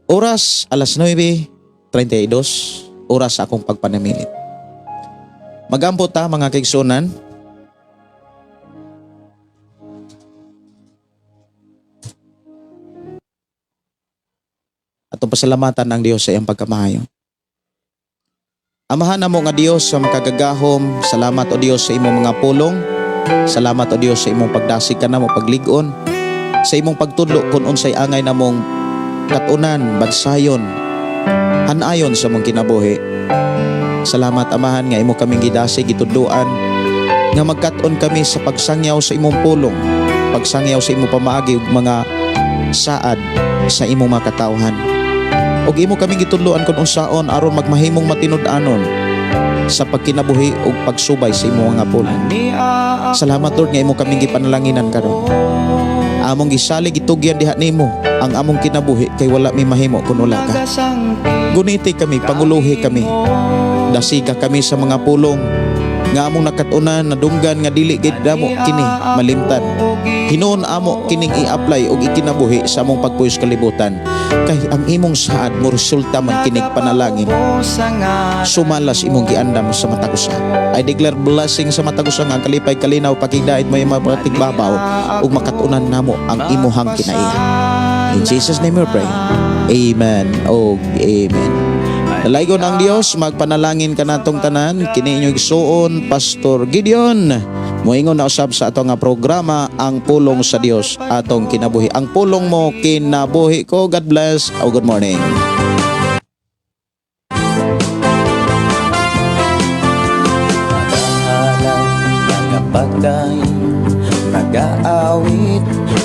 Oras alas 9:32, oras sa akong pagpanamilit. Magampo ta, mga kaigsunan. Atong pasalamatan ang Dios sa iyang pagkamahayo. Amahan namo nga Dios sa makagagahom, salamat o Dios sa imong mga pulong. Salamat o Dios sa imong pagdasig kanamo, paglig-on, sa imong pagtudlo kung unsay angay namong katunan, bansayon, hanayon sa mong kinabuhi. Salamat, Amahan, nga imo kaming gidasig, gitudloan nga magkat-on kami sa pagsangyaw sa imong pulong, pagsangyaw sa imong pamaagi ug mga saad sa imong mga katawhan. Ug imo kaming gitudloan kung unsaon aron magmahimong matinud-anon sa pagkinabuhi ug pagsubay sa imong mga pulong. Salamat, Lord, nga imo kaming gipanalanginan karon. Among gisalig, gitugyan diha nimo ang among kinabuhi kay wala mi mahimo kun wala ka. Guniti kami, panguluhi kami. Dasiga kami sa mga pulong nga among nakatunan, nadunggan nga dili gid namo kini malimtan. Hinuon amo kining i-apply ug ikinabuhi sa among pagpuyos kalibutan. Kay ang imong saad mo resulta man kinig panalangin. Sumalas imong giandam sa matag usa. I declare blessing sa matag usa nga ang kalipay, kalinaw, pakigdait mo mga tigbabaw ug makatunan namo ang imuhang kinaiya. In Jesus' name we pray. Amen og amen. Dalaygon ang Dios, magpanalangin kanatong tanan, kini inyong igsuon, Pastor Gideon. Moingon na usab sa ato nga programa, Ang Pulong sa Dios Atong Kinabuhi. Ang pulong mo, kinabuhi ko. God bless. Oh, good morning. Magahalad, magapagdaig, magaawit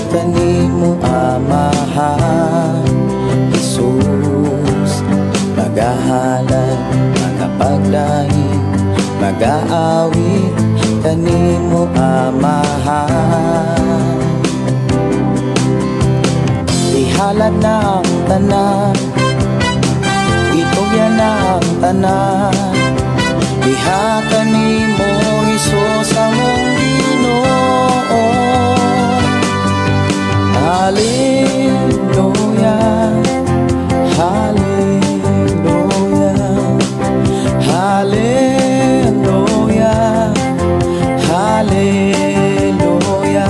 kanimo, Amahan Jesus. Magahalad, magapagdaig, magaawit kanimo, Amahan. Ihalad na ang tanan, itugyan na ang tanan. Diha kanimo, Hesus, among Ginoo. Hallelujah, Hallelujah, Hallelujah, Hallelujah,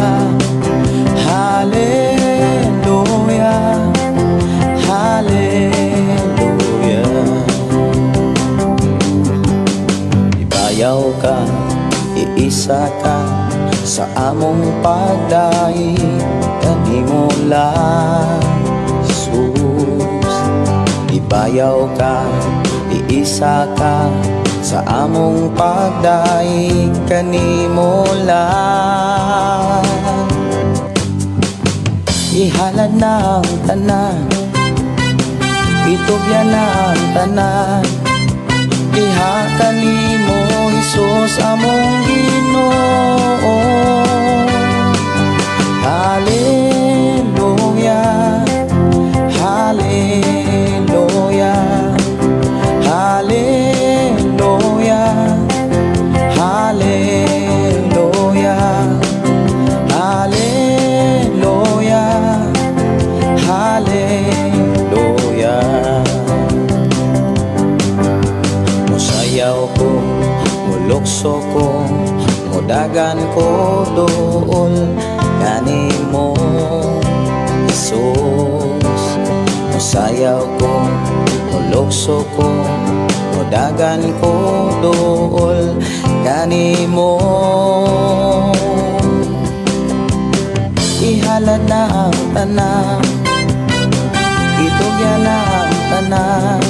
Hallelujah, Hallelujah. Ibayaw ka, iisa ka sa among pagdaig kanimo lang, Jesus. Ibayaw ka, iisa ka sa among pagdaig kanimo lang. Ihalad na ang tanan, itugyan na ang tanan. Diha kanimo, Hesus, among Ginoo. Hallelujah, Hallelujah, Hallelujah, Hallelujah, Hallelujah, Hallelujah. Musayaw ko, mulukso ko, mudagan ko duol kanimo, Jesus. Musayaw ko, mulukso ko, mudagan ko duol kanimo. Ihalad na ang tanan, itugyan na ang tanan.